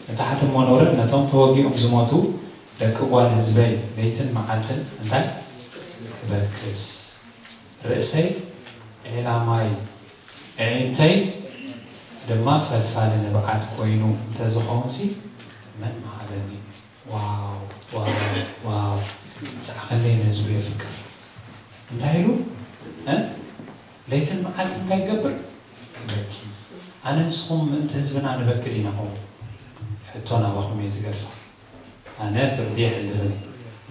ንታሕቲ እሞ ንውረድ። ነቶም ተወጊኦም ዝሞቱ ደቂ ጓል ህዝበይ ለይትን መዓልትን እንታይ ክበክስ፣ ርእሰይ ዒላ ማይ ኣዒንተይ ድማ ፈልፋሊ ንብዓት ኮይኑ እንተዝኸውን ሲ መን ምሃበኒ? ዋው ዋው ዋው። ሳዕ ክንደይ ነዚ የፍቅር እንታይ ኢሉ እ? ለይትን መዓልቲ እንታይ ይገብር? ይበኪ። ኣነ ንስኹም ምእንቲ ህዝብና ንበኪ ዲና ኹም? ሕቶ ናባኹም እየ ዝገድፋ። ኣነ ፍርዲ የሕልፍን፣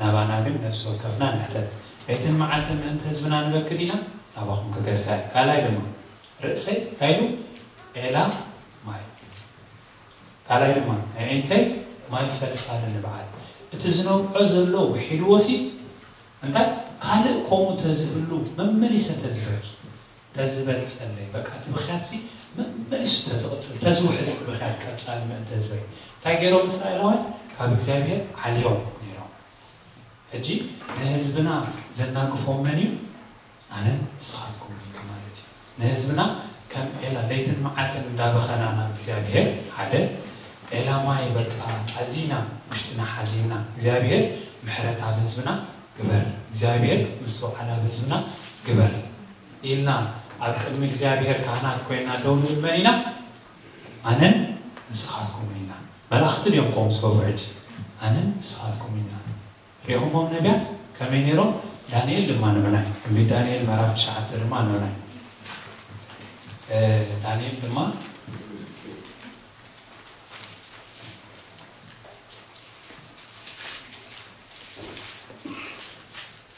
ናባና ግን ነፍሲ ወከፍና ንሕተት። ለይትን መዓልትን ምእንቲ ህዝብና ንበኪ ዲና? ናባኹም ክገድፋ እየ። ካልኣይ ድማ ርእሰይ እንታይ ኢሉ? ዒላ ማይ። ካልኣይ ድማ ኣዒንተይ ማይ ፈልፋሊ ንብዓት። እቲ ዝነብዖ ዘሎ ውሒድዎ ሲ እንታይ ካልእ ከምኡ ተዝህሉ መመሊሰ ተዝበኪ ተዝበልፀለይ። በቃ እቲ ብኽያት ሲ መመሊሱ ተዝቕፅል ተዝውሕዝ እቲ ብኽያት ቀፃሊ ምእንቲ ህዝበይ። እንታይ ገይሮም እስራኤላውያን? ካብ እግዚኣብሔር ዓልዮም ነይሮም። ሕጂ ንህዝብና ዘናግፎም መን እዩ? ኣነን ንስኻትኩም እዩ ማለት እዩ። ንህዝብና ከም ዒላ ለይትን መዓልትን እንዳበኸና ናብ እግዚኣብሔር ሓደ ዒላ ማይ በቃ ኣዚና ውሽጥና ሓዚንና እግዚኣብሔር ምሕረት ኣብ ህዝብና ግበር፣ እግዚኣብሔር ምስትውዓል ኣብ ህዝብና ግበር ኢልና ኣብ ቅድሚ እግዚኣብሔር ካህናት ኮይና ደው ንብል መን ኢና? ኣነን ንስኻትኩም ኢና። መላእኽቲ ድዮም ከምኡ ዝገብሩ? ሕጂ ኣነን ንስኻትኩም ኢና። ሪኹሞም ነቢያት ከመይ ነይሮም? ዳንኤል ድማ ንብናይ ትንቢት ዳንኤል ምዕራፍ ትሽዓተ ድማ ንብናይ እ፣ ዳንኤል ድማ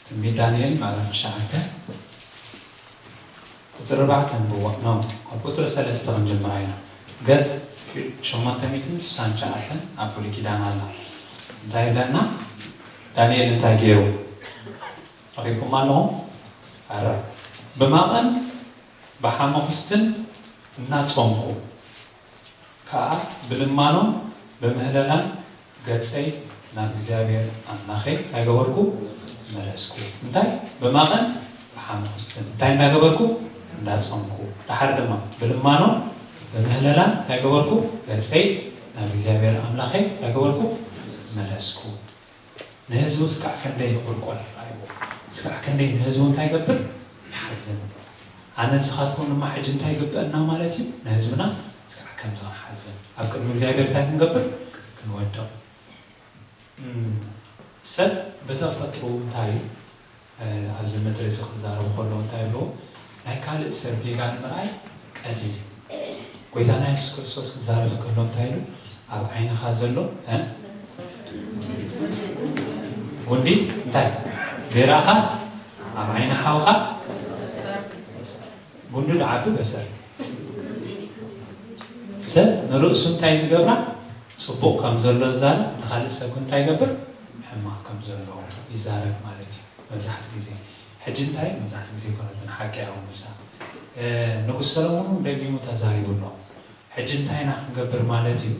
ትንቢት ዳንኤል ምዕራፍ ትሽዓተ ቁፅሪ ኣርባዕተ ንብዋ ኖ ካብ ቁፅሪ ሰለስተ ክንጀምራ ኢና። ገፅ ሸሞንተ ሚእትን ስሳን ትሽዓተን ኣብ ብሉይ ኪዳን ኣላ። እንታይ ይብለና? ዳንኤል እንታይ ገይሩ? ረኺብኩም ኣለኹም? ኣረ ብማቐን ብሓመኹስትን እናጾምኩ ከኣ ብልማኖን ብምህለላን ገጸይ ናብ እግዚኣብሔር ኣምላኸይ እንታይ ገበርኩ? መለስኩ። እንታይ? ብማቐን ብሓመኹስትን እንታይ እንዳገበርኩ? እንዳጾምኩ። ደሓር ድማ ብልማኖን ብምህለላን እንታይ ገበርኩ? ገጸይ ናብ እግዚኣብሔር ኣምላኸይ እንታይ ገበርኩ? መለስኩ። ንህዝቡ እስካዕ ክንደይ ይቑርቆር ይርኣይዎ። እስካዕ ክንደይ ንህዝቡ እንታይ ይገብር? ይሓዝን። ኣነ ንስኻትኩም ድማ ሕጂ እንታይ ይግበአና ማለት እዩ? ንህዝብና እስካዕ ከምዚ ክንሓዝን ኣብ ቅድሚ እግዚኣብሔር እንታይ ክንገብር? ክንወድቕ። እም፣ ሰብ ብተፈጥሮ እንታይ እዩ? እ፣ ኣብዚ ምድሪ እዚ ክዛረቡ ከለዉ እንታይ ይብልዎ? ናይ ካልእ ሰብ ጌጋ ንምርኣይ ቀሊል እዩ። ጎይታና የሱስ ክርስቶስ ክዛረብ ከሎ እንታይ ኢሉ? ኣብ ዓይንኻ ዘሎ እ? ጉንዲ እንታይ ዘይረኣኻስ ኣብ ዓይኒ ሓውኻ ጉንዲ ዝዓቢ በሰር። ሰብ ንርእሱ እንታይ ዝገብራ? ጽቡቕ ከም ዘሎ ዝዛረብ፣ ንኻልእ ሰብ ግን እንታይ ይገብር? ሕማቕ ከም ዘለዎ ይዛረብ ማለት እዩ። መብዛሕትኡ ግዜ ሕጂ እንታይ መብዛሕትኡ ግዜ ኮነትን ሓቂ ያው ምሳ እ፣ ንጉስ ሰሎሞን እውን ደጊሙ ተዛሪቡ ኣሎ። ሕጂ እንታይ ኢና ክንገብር ማለት እዩ?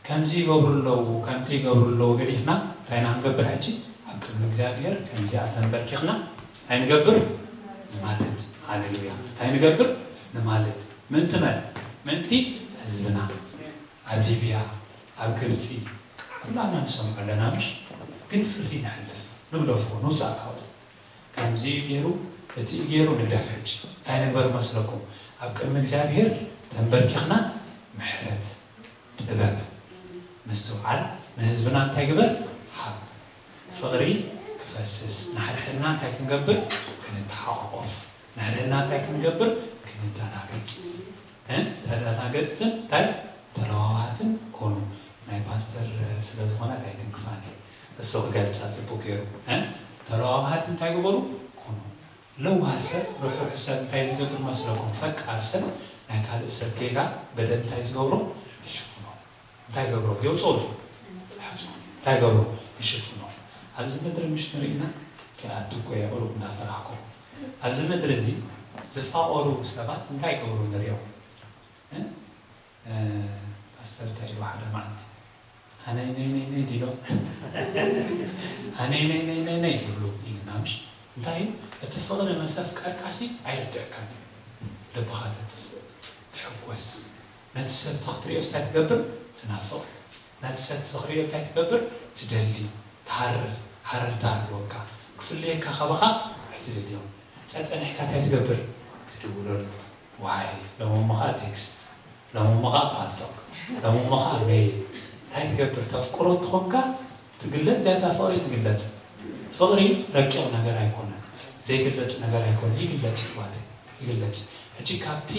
ከምዚ ይገብሩ ኣለዉ፣ ከምቲ ይገብሩ ኣለዉ ገዲፍና እንታይ ኢና ክንገብር ሕጂ? ኣብ ቅድሚ እግዚኣብሔር ከምዚኣ ተንበርኪኽና እንታይ ንገብር? ንማልድ። ሃሌሉያ። እንታይ ንገብር? ንማልድ። ምእንቲ መን? ምእንቲ ህዝብና። ኣብ ሊብያ፣ ኣብ ግብፂ፣ ኩላና ንሰምዖ ኣለና ምሽ? ግን ፍርዲ ንሕልፍ፣ ንግደፎ፣ ንውፃእ ካብኡ። ከምዚ እዩ ገይሩ፣ እቲ እዩ ገይሩ ንግደፍ። ሕጂ እንታይ ንግበር መስለኩም? ኣብ ቅድሚ እግዚኣብሔር ተንበርኪኽና ምሕረት፣ ጥበብ፣ ምስትውዓል ንህዝብና እንታይ ግበር? ሃብ። ፍቕሪ ክፈስስ፣ ንሓድሕድና እንታይ ክንገብር? ክንተሓቋቆፍ። ንሓድሕድና እንታይ ክንገብር? ክንደናገጽ። እ? ተደናገጽትን እንታይ? ተለዋዋሃትን ኮኑ። ናይ ፓስተር ስለ ዝኾነት ኣይትንክፋኒ። እሱ ክገልጻ ጽቡቅ ገይሩ። እ? ተለዋዋሃት እንታይ ግበሩ? ኩኑ። ለዋህ ሰብ፣ ርሑሕ ሰብ እንታይ ዝገብር መስለኩም? ፈቃር ሰብ ናይ ካልእ ሰብ ጌጋ፣ በደል እንታይ ዝገብሮ? ይሽፍኖ። እንታይ ገብሮ? የውጽኦ። ይሓጽቦ። እንታይ ገብሮ? ይሽፍኖ። ኣብዚ ምድሪ ምሽ ንርኢና፣ ክኣቱ እኮ እየ ቁሩብ እንዳፈራህኩ። ኣብዚ ምድሪ እዚ ዝፋቐሩ ሰባት እንታይ ገብሩ ንሪኦም? እ? እ፣ ፓስተር እንታይ ኢሉ ሓደ መዓልቲ? "ሃነይ ነይ ነይ ነይ" ዲሎ? "ሃነይ ነይ ነይ ነይ ነይ" ይብሉ ኢልና ምሽ? እንታይ እዩ? እቲ ፍቕሪ ምስ ኣፍቀርካሲ ኣይርድዕካን እዩ። ልብኻ ተጥፍእ፣ ትሕጎስ። ነቲ ሰብ ተኽትሪኦ እንታይ ትገብር? ትናፍቕ። ነቲ ሰብ ተኽሪኦ እንታይ ትገብር? ትደሊ፣ ትሃርፍ፣ ሃረርታ ኣለወካ። ክፍለየካ ካባኻ ኣይትደልዮም። ጸጸኒሕካ እንታይ ትገብር? ትድውለሉ። ዋይ፣ ሎሚ እሞ ኸኣ ቴክስት፣ ሎሚ እሞ ኸኣ ፓልቶክ፣ ሎሚ እሞ ኸኣ ሜይል። እንታይ ትገብር? ተፍቅሮ እንተኾንካ ትግለጽ፣ እዚኣታ ፍቕሪ ትግለጽ። ፍቕሪ ረቂቕ ነገር ኣይኮነን፣ ዘይግለጽ ነገር ኣይኮነን። ይግለጽ እዩ፣ ይግለጽ። ሕጂ ካብቲ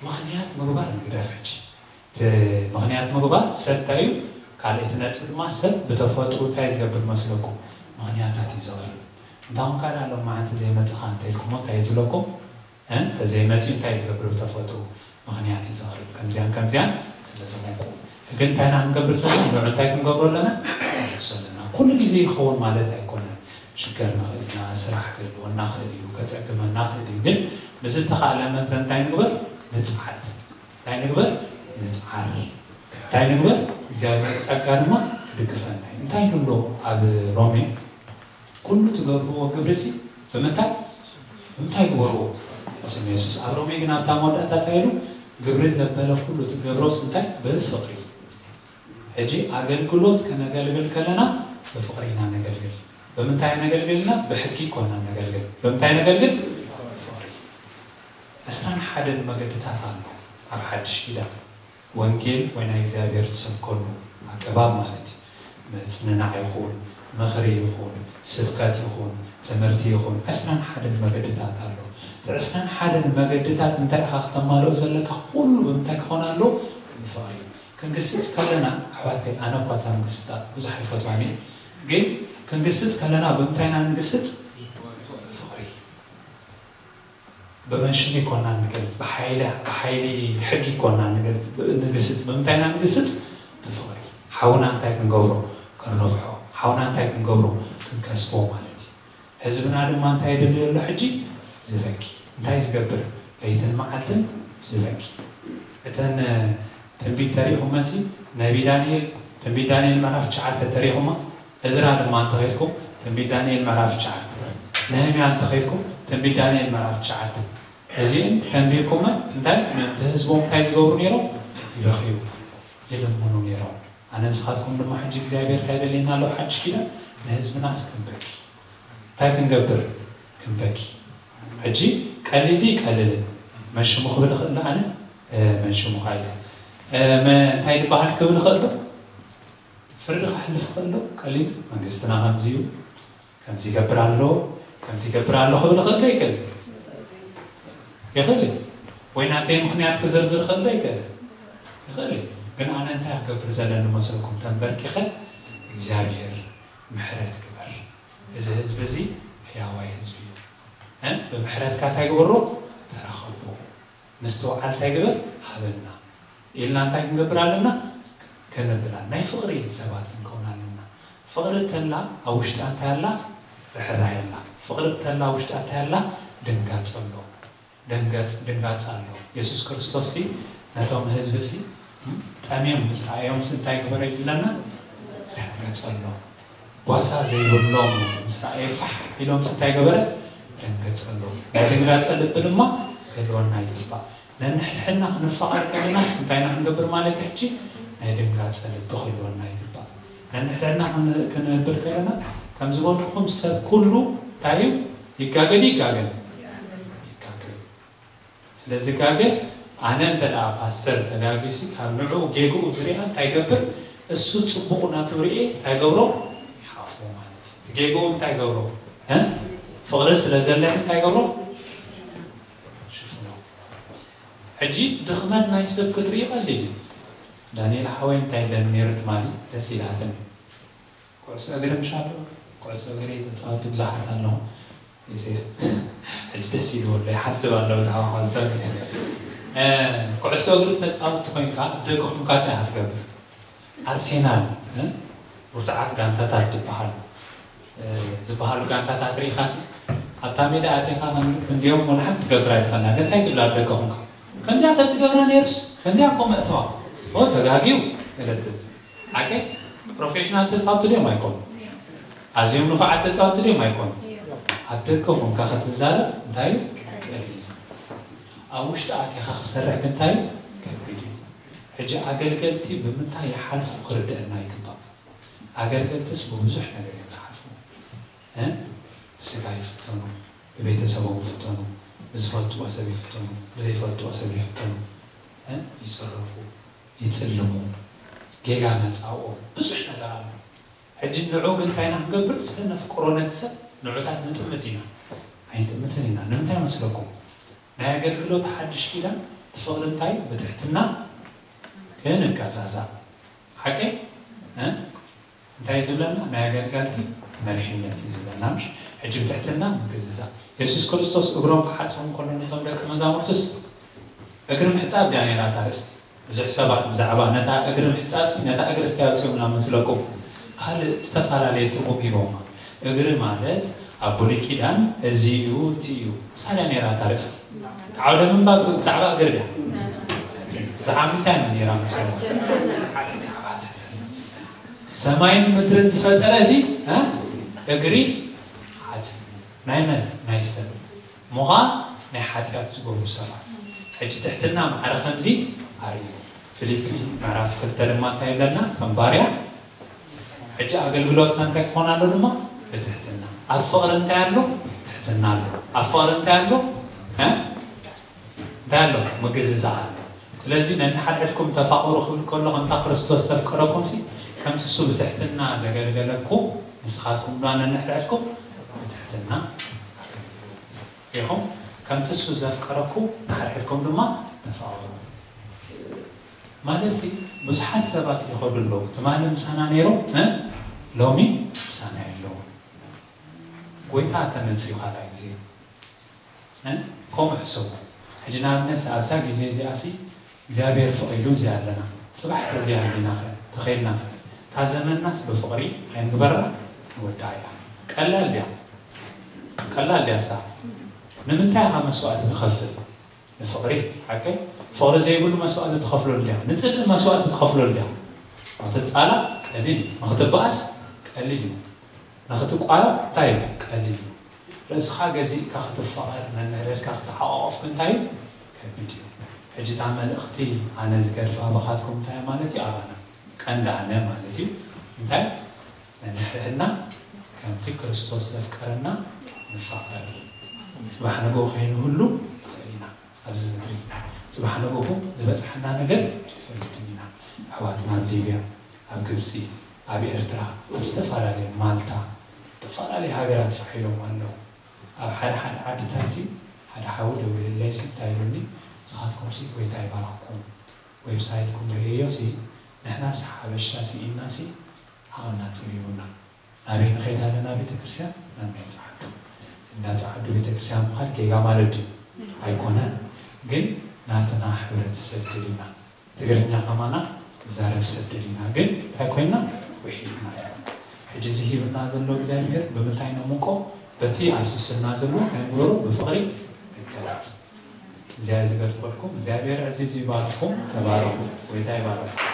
ምኽንያት ምግባር ንግደፍ። ሕጂ እቲ ምኽንያት ምግባር ሰብ እንታይ እዩ? ካልኣይቲ ነጥቢ ድማ ሰብ ብተፈጥሮ እንታይ ዝገብር መስለኩም? ምኽንያታት እዩ ዘቕርብ። እንታ ኾንካ ደኣ ሎማዓንቲ ዘይመጽኻ እንተ ኢልኩሞ እንታይ እዩ ዝብለኩም? እ? እንተዘይመጺኡ እንታይ ዝገብር ብተፈጥሮ? ምኽንያት እዩ ዘቕርብ። ከምዚያን ከምዚያን ስለ ዝኾንኩ። ግን እንታይ ኢና ክንገብር ዘለና? ንዑ እንታይ ክንገብሮ ኣለና? ንሕሶ ኣለና። ኩሉ ግዜ ይኸውን ማለት ኣይኮነን። ሽገር ንኽእል ኢና፣ ስራሕ ክህልወና ክእል እዩ፣ ከጸግመና ክእል እዩ። ግን ብዝተኻእለ መጠን እንታይ ንግበር? ንጽዓር። እንታይ ንግበር? ንጽዓር። እንታይ ንግበር? እግዚኣብሔር ጸጋ ድማ ክድግፈና እዩ። እንታይ ይብሎ ኣብ ሮሜ? "ኩሉ ትገብርዎ ግብርሲ ብምንታይ? ብምንታይ ግበርዎ?" ስም የሱስ። ኣብ ሮሜ ግን ኣብታ መወዳእታ እንታይ ኢሉ? "ግብሪ ዘበለ ኩሉ ትገብሮስ እንታይ? ብፍቕሪ።" ሕጂ ኣገልግሎት ከነገልግል ከለና ብፍቕሪ ኢና ነገልግል። ብምንታይ ነገልግልና? ብሕጊ ኮና ነገልግል። ብምንታይ ነገልግል? ብፍቕሪ። ዕስራን ሓደን መገድታት ኣሎ ኣብ ሓድሽ ኪዳን። ወንጌል ወይ ናይ እግዚኣብሔር ትሰብከሉ ኣገባብ ማለት እዩ። ምጽንናዕ ይኹን፣ ምኽሪ ይኹን፣ ስብከት ይኹን፣ ትምህርቲ ይኹን፣ ዕስራን ሓደን መገድታት ኣሎ። እቲ ዕስራን ሓደን መገድታት እንታይ ኢኻ ክተማልኦ ዘለካ? ኩሉ ብምንታይ ክኾን ኣለዎ? ብፍቕሪ። ክንግስጽ ከለና፣ ኣሕዋተይ፣ ኣነ እኳ እታ ምግስጻእ ብዙሕ ኣይፈትዋን እየ። ግን ክንግስጽ ከለና ብምንታይ ኢና ንግስጽ? ብፍቕሪ። ብመንሽም ይኮና ንገልጽ፣ ብሓይሊ፣ ብሓይሊ ሕጊ ይኮና ንገልጽ፣ ንግስጽ። ብምንታይ ኢና ንግስጽ? ብፍቕሪ። ሓውና እንታይ ክንገብሮ? ክንረብሖ። ሓውና እንታይ ክንገብሮ? ክንከስቦ ማለት እዩ። ህዝብና ድማ እንታይ የድልዮ ኣሎ ሕጂ? ዝበኪ። እንታይ ዝገብር? ለይትን መዓልትን ዝበኪ። እተን ትንቢት ተሪእኹመሲ፣ ነቢ ዳንኤል፣ ትንቢት ዳንኤል ምዕራፍ ትሽዓተ ተሪእኹማ? እዝራ ድማ እንተኸድኩም፣ ትንቢት ዳንኤል ምዕራፍ ትሽዓተ። ነህምያ እንተኸድኩም፣ ትንቢት ዳንኤል ምዕራፍ ትሽዓተ። እዚእን ተንቢብኩመን እንታይ? ምእንቲ ህዝቦም እንታይ ዝገብሩ ነይሮም? ይበኽዩ፣ ይልምኑ ነይሮም። ኣነ ንስኻትኩም ድማ ሕጂ እግዚኣብሔር እንታይ ደልየና ኣለዉ? ሓድሽ ኪዳን ንህዝብናስ ክንበኪ። እንታይ ክንገብር? ክንበኪ። ሕጂ ቀሊል ድዩ? ቀልልን። መን ሽሙ ክብል እኽእል ዶ ኣነ? እ፣ መን ሽሙ ካይለ። እ፣ መ-፣ እንታይ ዝበሃል ክብል እኽእል ዶ? ፍርዲ ከሕልፍ እኽእል ዶ? ቀሊል። መንግስትና ከምዚ እዩ፣ ከምዚ ይገብር ኣሎ፣ ከምዚ ይገብር ኣሎ ክብል እኽእል ዶ? ይክእል። ይኽእል። ወይ ናተይ ምኽንያት ክዝርዝር እኽእል ዶ? ይክእል። ይኽእል። ግን ኣነ እንታይ ክገብር ዘለኒ መስለኩም? ተንበርኪኸ እግዚኣብሔር ምሕረት ግበር። እዚ ህዝቢ እዚ ሕያዋይ ህዝቢ እዩ። እ? ብምሕረትካ እንታይ ግበሮ? ተራኸቦ። ምስትውዓል እንታይ ግበር? ሃበና። ኢልና እንታይ ክንገብር ኣለና? ክንብል ኣለና። ናይ ፍቕሪ ሰባት ክንከውን ኣለና። ፍቕሪ እንተላ ኣብ ውሽጣ እንታይ ኣላ? ርሕራሄ ኣላ። ፍቕሪ እንተላ ኣብ ውሽጣ እንታይ ኣላ? ድንጋጸ ኣሎ። ደንገጽ-፣ ድንጋጸ ኣሎ። የሱስ ክርስቶስሲ ነቶም ህዝብሲ፣ እም፣ ጠምዮም ምስ ረኣዮምሲ እንታይ ገበረ እዩ ዝብለና? ደንገጸ ኣሎ። ጓሳ ዘይብሎም ምስ ረኣዮ ፋሕ ኢሎምሲ እንታይ ገበረ? ደንገጸ ኣሎ። ናይ ድንጋጸ ልቢ ድማ ክህልወና ይግባእ። ነንሕድሕድና ክንፋቐር ከለናስ እንታይ ኢና ክንገብር ማለት እዩ? ሕጂ ናይ ድንጋጸ ልቢ ክህልወና ይግባእ። ነንሕድሕድና ክን-፣ ክንብል ከለና፣ ከም ዝበልኩኹም ሰብ ኩሉ እንታይ እዩ? ይጋገ ድዩ? ይጋገ። ይጋገ። ስለ ዝጋገ ኣነ እንተ ደኣ ፓስተር ተጋጊሲ ካብ ንዑ ጌግኡ ዝሪኣ እንታይ ገብር? እሱ ጽቡቕ ናቱ ርኤ እንታይ ገብሮ? ሓፎ ማለት እዩ። እቲ ጌግኡ እንታይ ገብሮ? እ? ፍቕሪ ስለ ዘለኒ እንታይ ገብሮ? ሽፍኖ። ሕጂ ድኽመት ናይ ሰብ ክትርኢ ቀሊል እዩ። ዳንኤል ሓወይ እንታይ ኢለን ነይሩ ትማሊ ደስ ኢላትኒ። ኩዕሶ እግሪ ምሽ ኣሎ። ኩዕሶ እግሪ ተጻወቱ ብዙሓት ኣለኹ። ዮሴፍ ሕጂ ደስ ኢልዎ ኣሎ፣ ይሓስብ ኣሎ ብዛዕባ ኩዕሶ እግሪ። እ፣ ኩዕሶ እግሪ ተጻወቱ ኮይንካ ደገኹምካ እንታይ ኢኻ ትገብር? ኣርሴናል እ፣ ብርቱዓት ጋንታታት ትበሃል እ፣ ዝበሃሉ ጋንታታት ርኢኻሲ ኣብታ ሜዳ ኣቲኻ ከም እንዲኦም ወላ ሓንቲ ትገብር ኣይትኸእልን። እንታይ ትብል ኣብ ደገኹምካ ከምዚኣ ተትገብራ ነይሩስ ከምዚኣ እኮ መእተዋ ኦ ተጋግዩ ገለ ትብል። ሓቂ ፕሮፌሽናል ተጻወቲ ድዮም ኣይኮኑ? ኣዝዮም ንፉዓት ተጻወቲ ድዮም ኣይኮኑ? ኣብ ደገ ኮንካ ክትዛረብ እንታይ እዩ ቀሊል። ኣብ ውሽጢ ኣቲኻ ክሰርሕ ግን እንታይ እዩ ከቢድ እዩ። ሕጂ ኣገልገልቲ ብምንታይ ይሓልፉ ክርደአና ይግባእ። ኣገልገልትስ ብብዙሕ ነገር እዮም ዝሓልፉ። እ? ብስጋ ይፍተኑ፣ ብቤተሰቦም ይፍተኑ፣ ብዝፈልጥዎ ሰብ ይፍተኑ፣ ብዘይፈልጥዎ ሰብ ይፍተኑ፣ እ? ይፅረፉ፣ ይፅልሙ፣ ጌጋ መፃኦም ብዙሕ ነገር ኣሎ። ሕጂ ንዑ ግን እንታይ ኢና ክንገብር? ስለ ነፍቅሮ ነቲ ሰብ ንዑታት ንጥምት ኢና። ኣይንጥምትን ኢና። ንምንታይ መስለኩም? ናይ ኣገልግሎት ሓድሽ ኪዳን እቲ ፍቕሪ እንታይ? ብትሕትና ክንገዛዛእ። ሓቂ እ? እንታይ እዩ ዝብለና? ናይ ኣገልገልቲ መሪሕነት እዩ ዝብለና። ምሽ ሕጂ ብትሕትና ምግዝዛእ። የሱስ ክርስቶስ እግሮም ክሓጽቦም ከሎ ነቶም ደቂ መዛሙርቱስ እግሪ ምሕጻብ ድያ ነይራ እታ ርእስቲ? ብዙሕ ሰባት ብዛዕባ ነታ እግሪ ምሕጻብ ሲ ነታ እግሪ እስቲ ኣውጽኡና መስለኩም? ካልእ ዝተፈላለየ ትርጉም ሂቦማ። እግሪ ማለት ኣብ ብሉይ ኪዳን እዚ እዩ እቲ እዩ። እሳ ድያ ነይራ እታ ርእስቲ? እቲ ዓውደ ምንባብ ብዛዕባ እግሪ ድያ? ብዛዕባ ምንታይ ነይራ መስለኩም? ሰማይን ምድርን ዝፈጠረ እዚ እ? እግሪ ሓፂ ናይ መን ናይ ሰብ እሞ ኸዓ ናይ ሓጢኣት ዝገብሩ ሰባት። ሕጂ ትሕትና ማዕረ ከምዚ ኣርእዩ። ፊልፒ ምዕራፍ ክልተ ድማ እንታይ ይብለና? ከም ባርያ ሕጂ ኣገልግሎትና እንታይ ክኾን ኣሎ ድማ ብትሕትና። ኣብ ፍቕሪ እንታይ ኣሎ? ትሕትና ኣሎ። ኣብ ፍቕሪ እንታይ ኣሎ? እ? እንታይ ኣሎ? ምግዝዛእ ኣሎ። ስለዚ ነንሕድሕድኩም ተፋቕሩ ክብል ከሎ ከምታ ክርስቶስ ዘፍቀረኩም ሲ ከምቲ እሱ ብትሕትና ዘገልገለኩም ንስኻትኩም ድማ ነንሕድሕድኩም ብትሕትና ኢኹም ከምቲ እሱ ዘፍቀረኩም ንሓድሕድኩም ድማ ተፋቐሩ። ማለት ሲ ብዙሓት ሰባት ይኸዱ ኣለዉ። ትማሊ ምሳና ነይሮም እ ሎሚ ምሳና የለዉ። ጎይታ ተመፅኡ ካልኣይ ግዜ እ ከምኡ ሕሰቡ። ሕጂ ንኣብነት ኣብዛ ግዜ እዚኣ ሲ እግዚኣብሔር ፈቒዱ እዚኣ ኣለና። ፅባሕ ተዚኣ ኣሊና ኸ ተኸይድና ኸ እታ ዘመንናስ ብፍቕሪ ኣይንግበራ ንወድኣ እያ። ቀላል ድያ? ቀላል ድያ እሳ? ንምንታይ ኢኻ መስዋእቲ ትኸፍል? ንፍቕሪ ሓቀይ ፍቕሪ ዘይብሉ መስዋእቲ ትኸፍለሉ ድያ? ንፅድቂ መስዋእቲ ትኸፍለሉ ድያ? ትፃላእ ቀሊል እዩ። ንክትበኣስ ቀሊል እዩ። ንክትቋረቕ እንታይ እዩ ቀሊል እዩ። ርእስኻ ገዚእካ ክትፋቐር ነንሕድሕድካ ክትሓቋቆፍ እንታይ እዩ ከቢድ እዩ። ሕጂ እታ መልእኽቲ ኣነ ዝገድፋ ኣባኻትኩም እንታይ ማለት እዩ? ኣባና ቀንዲ ኣነ ማለት እዩ እንታይ ነንሕድሕድና ከምቲ ክርስቶስ ዘፍቀረና ንፋቐር። ጽባሕ ንግሆ ከይንህሉ ንኽእል ኢና ኣብዚ ምድሪ። ጽባሕ ንግሆ ዝበጽሓና ነገር ኣይንፈልጥን ኢና። ኣሕዋትና ኣብ ሊብያ፣ ኣብ ግብጺ፣ ኣብ ኤርትራ፣ ኣብ ዝተፈላለየ ማልታ፣ ዝተፈላለየ ሃገራት ፋሕ ኢሎም ኣለዉ። ኣብ ሓደ ሓደ ዓድታት ሲ ሓደ ሓዊ ደዊሉለይ ሲ እንታይ ኢሉኒ፣ ንስኻትኩም ሲ ጎይታ ይባርኽኩም። ዌብሳይትኩም ርእየዮ ሲ ንሕናስ ሓበሻ ስኢንና ሲ ዓቕልና ጽቢቡና። ናበይ ንኸይድ ኣለና ቤተ ክርስቲያን? ናብ ናይ ጸዓዱ። እንዳ ጸዓዱ ቤተ ክርስቲያን ምኻድ ጌጋ ማለት ድዩ? ኣይኮነን። ግን ናትና ሕብረተሰብ ደሊና ትግርኛ ከማና ንዛረብ ሰብ ደሊና ግን እንታይ ኮይና ውሒድና እያ። ሕጂ እዚ ሂብና ዘሎ እግዚኣብሔር ብምንታይ ነምቆ? በቲ ኣብ ስስና ዘሎ እንታይ ንግበሮ? ብፍቕሪ ንገለጽ። እግዚኣብሔር ዝገድፈልኩም እግዚኣብሔር ዕዚዙ ይባርኩም። ተባረኹ። ጎይታ ይባርኩም።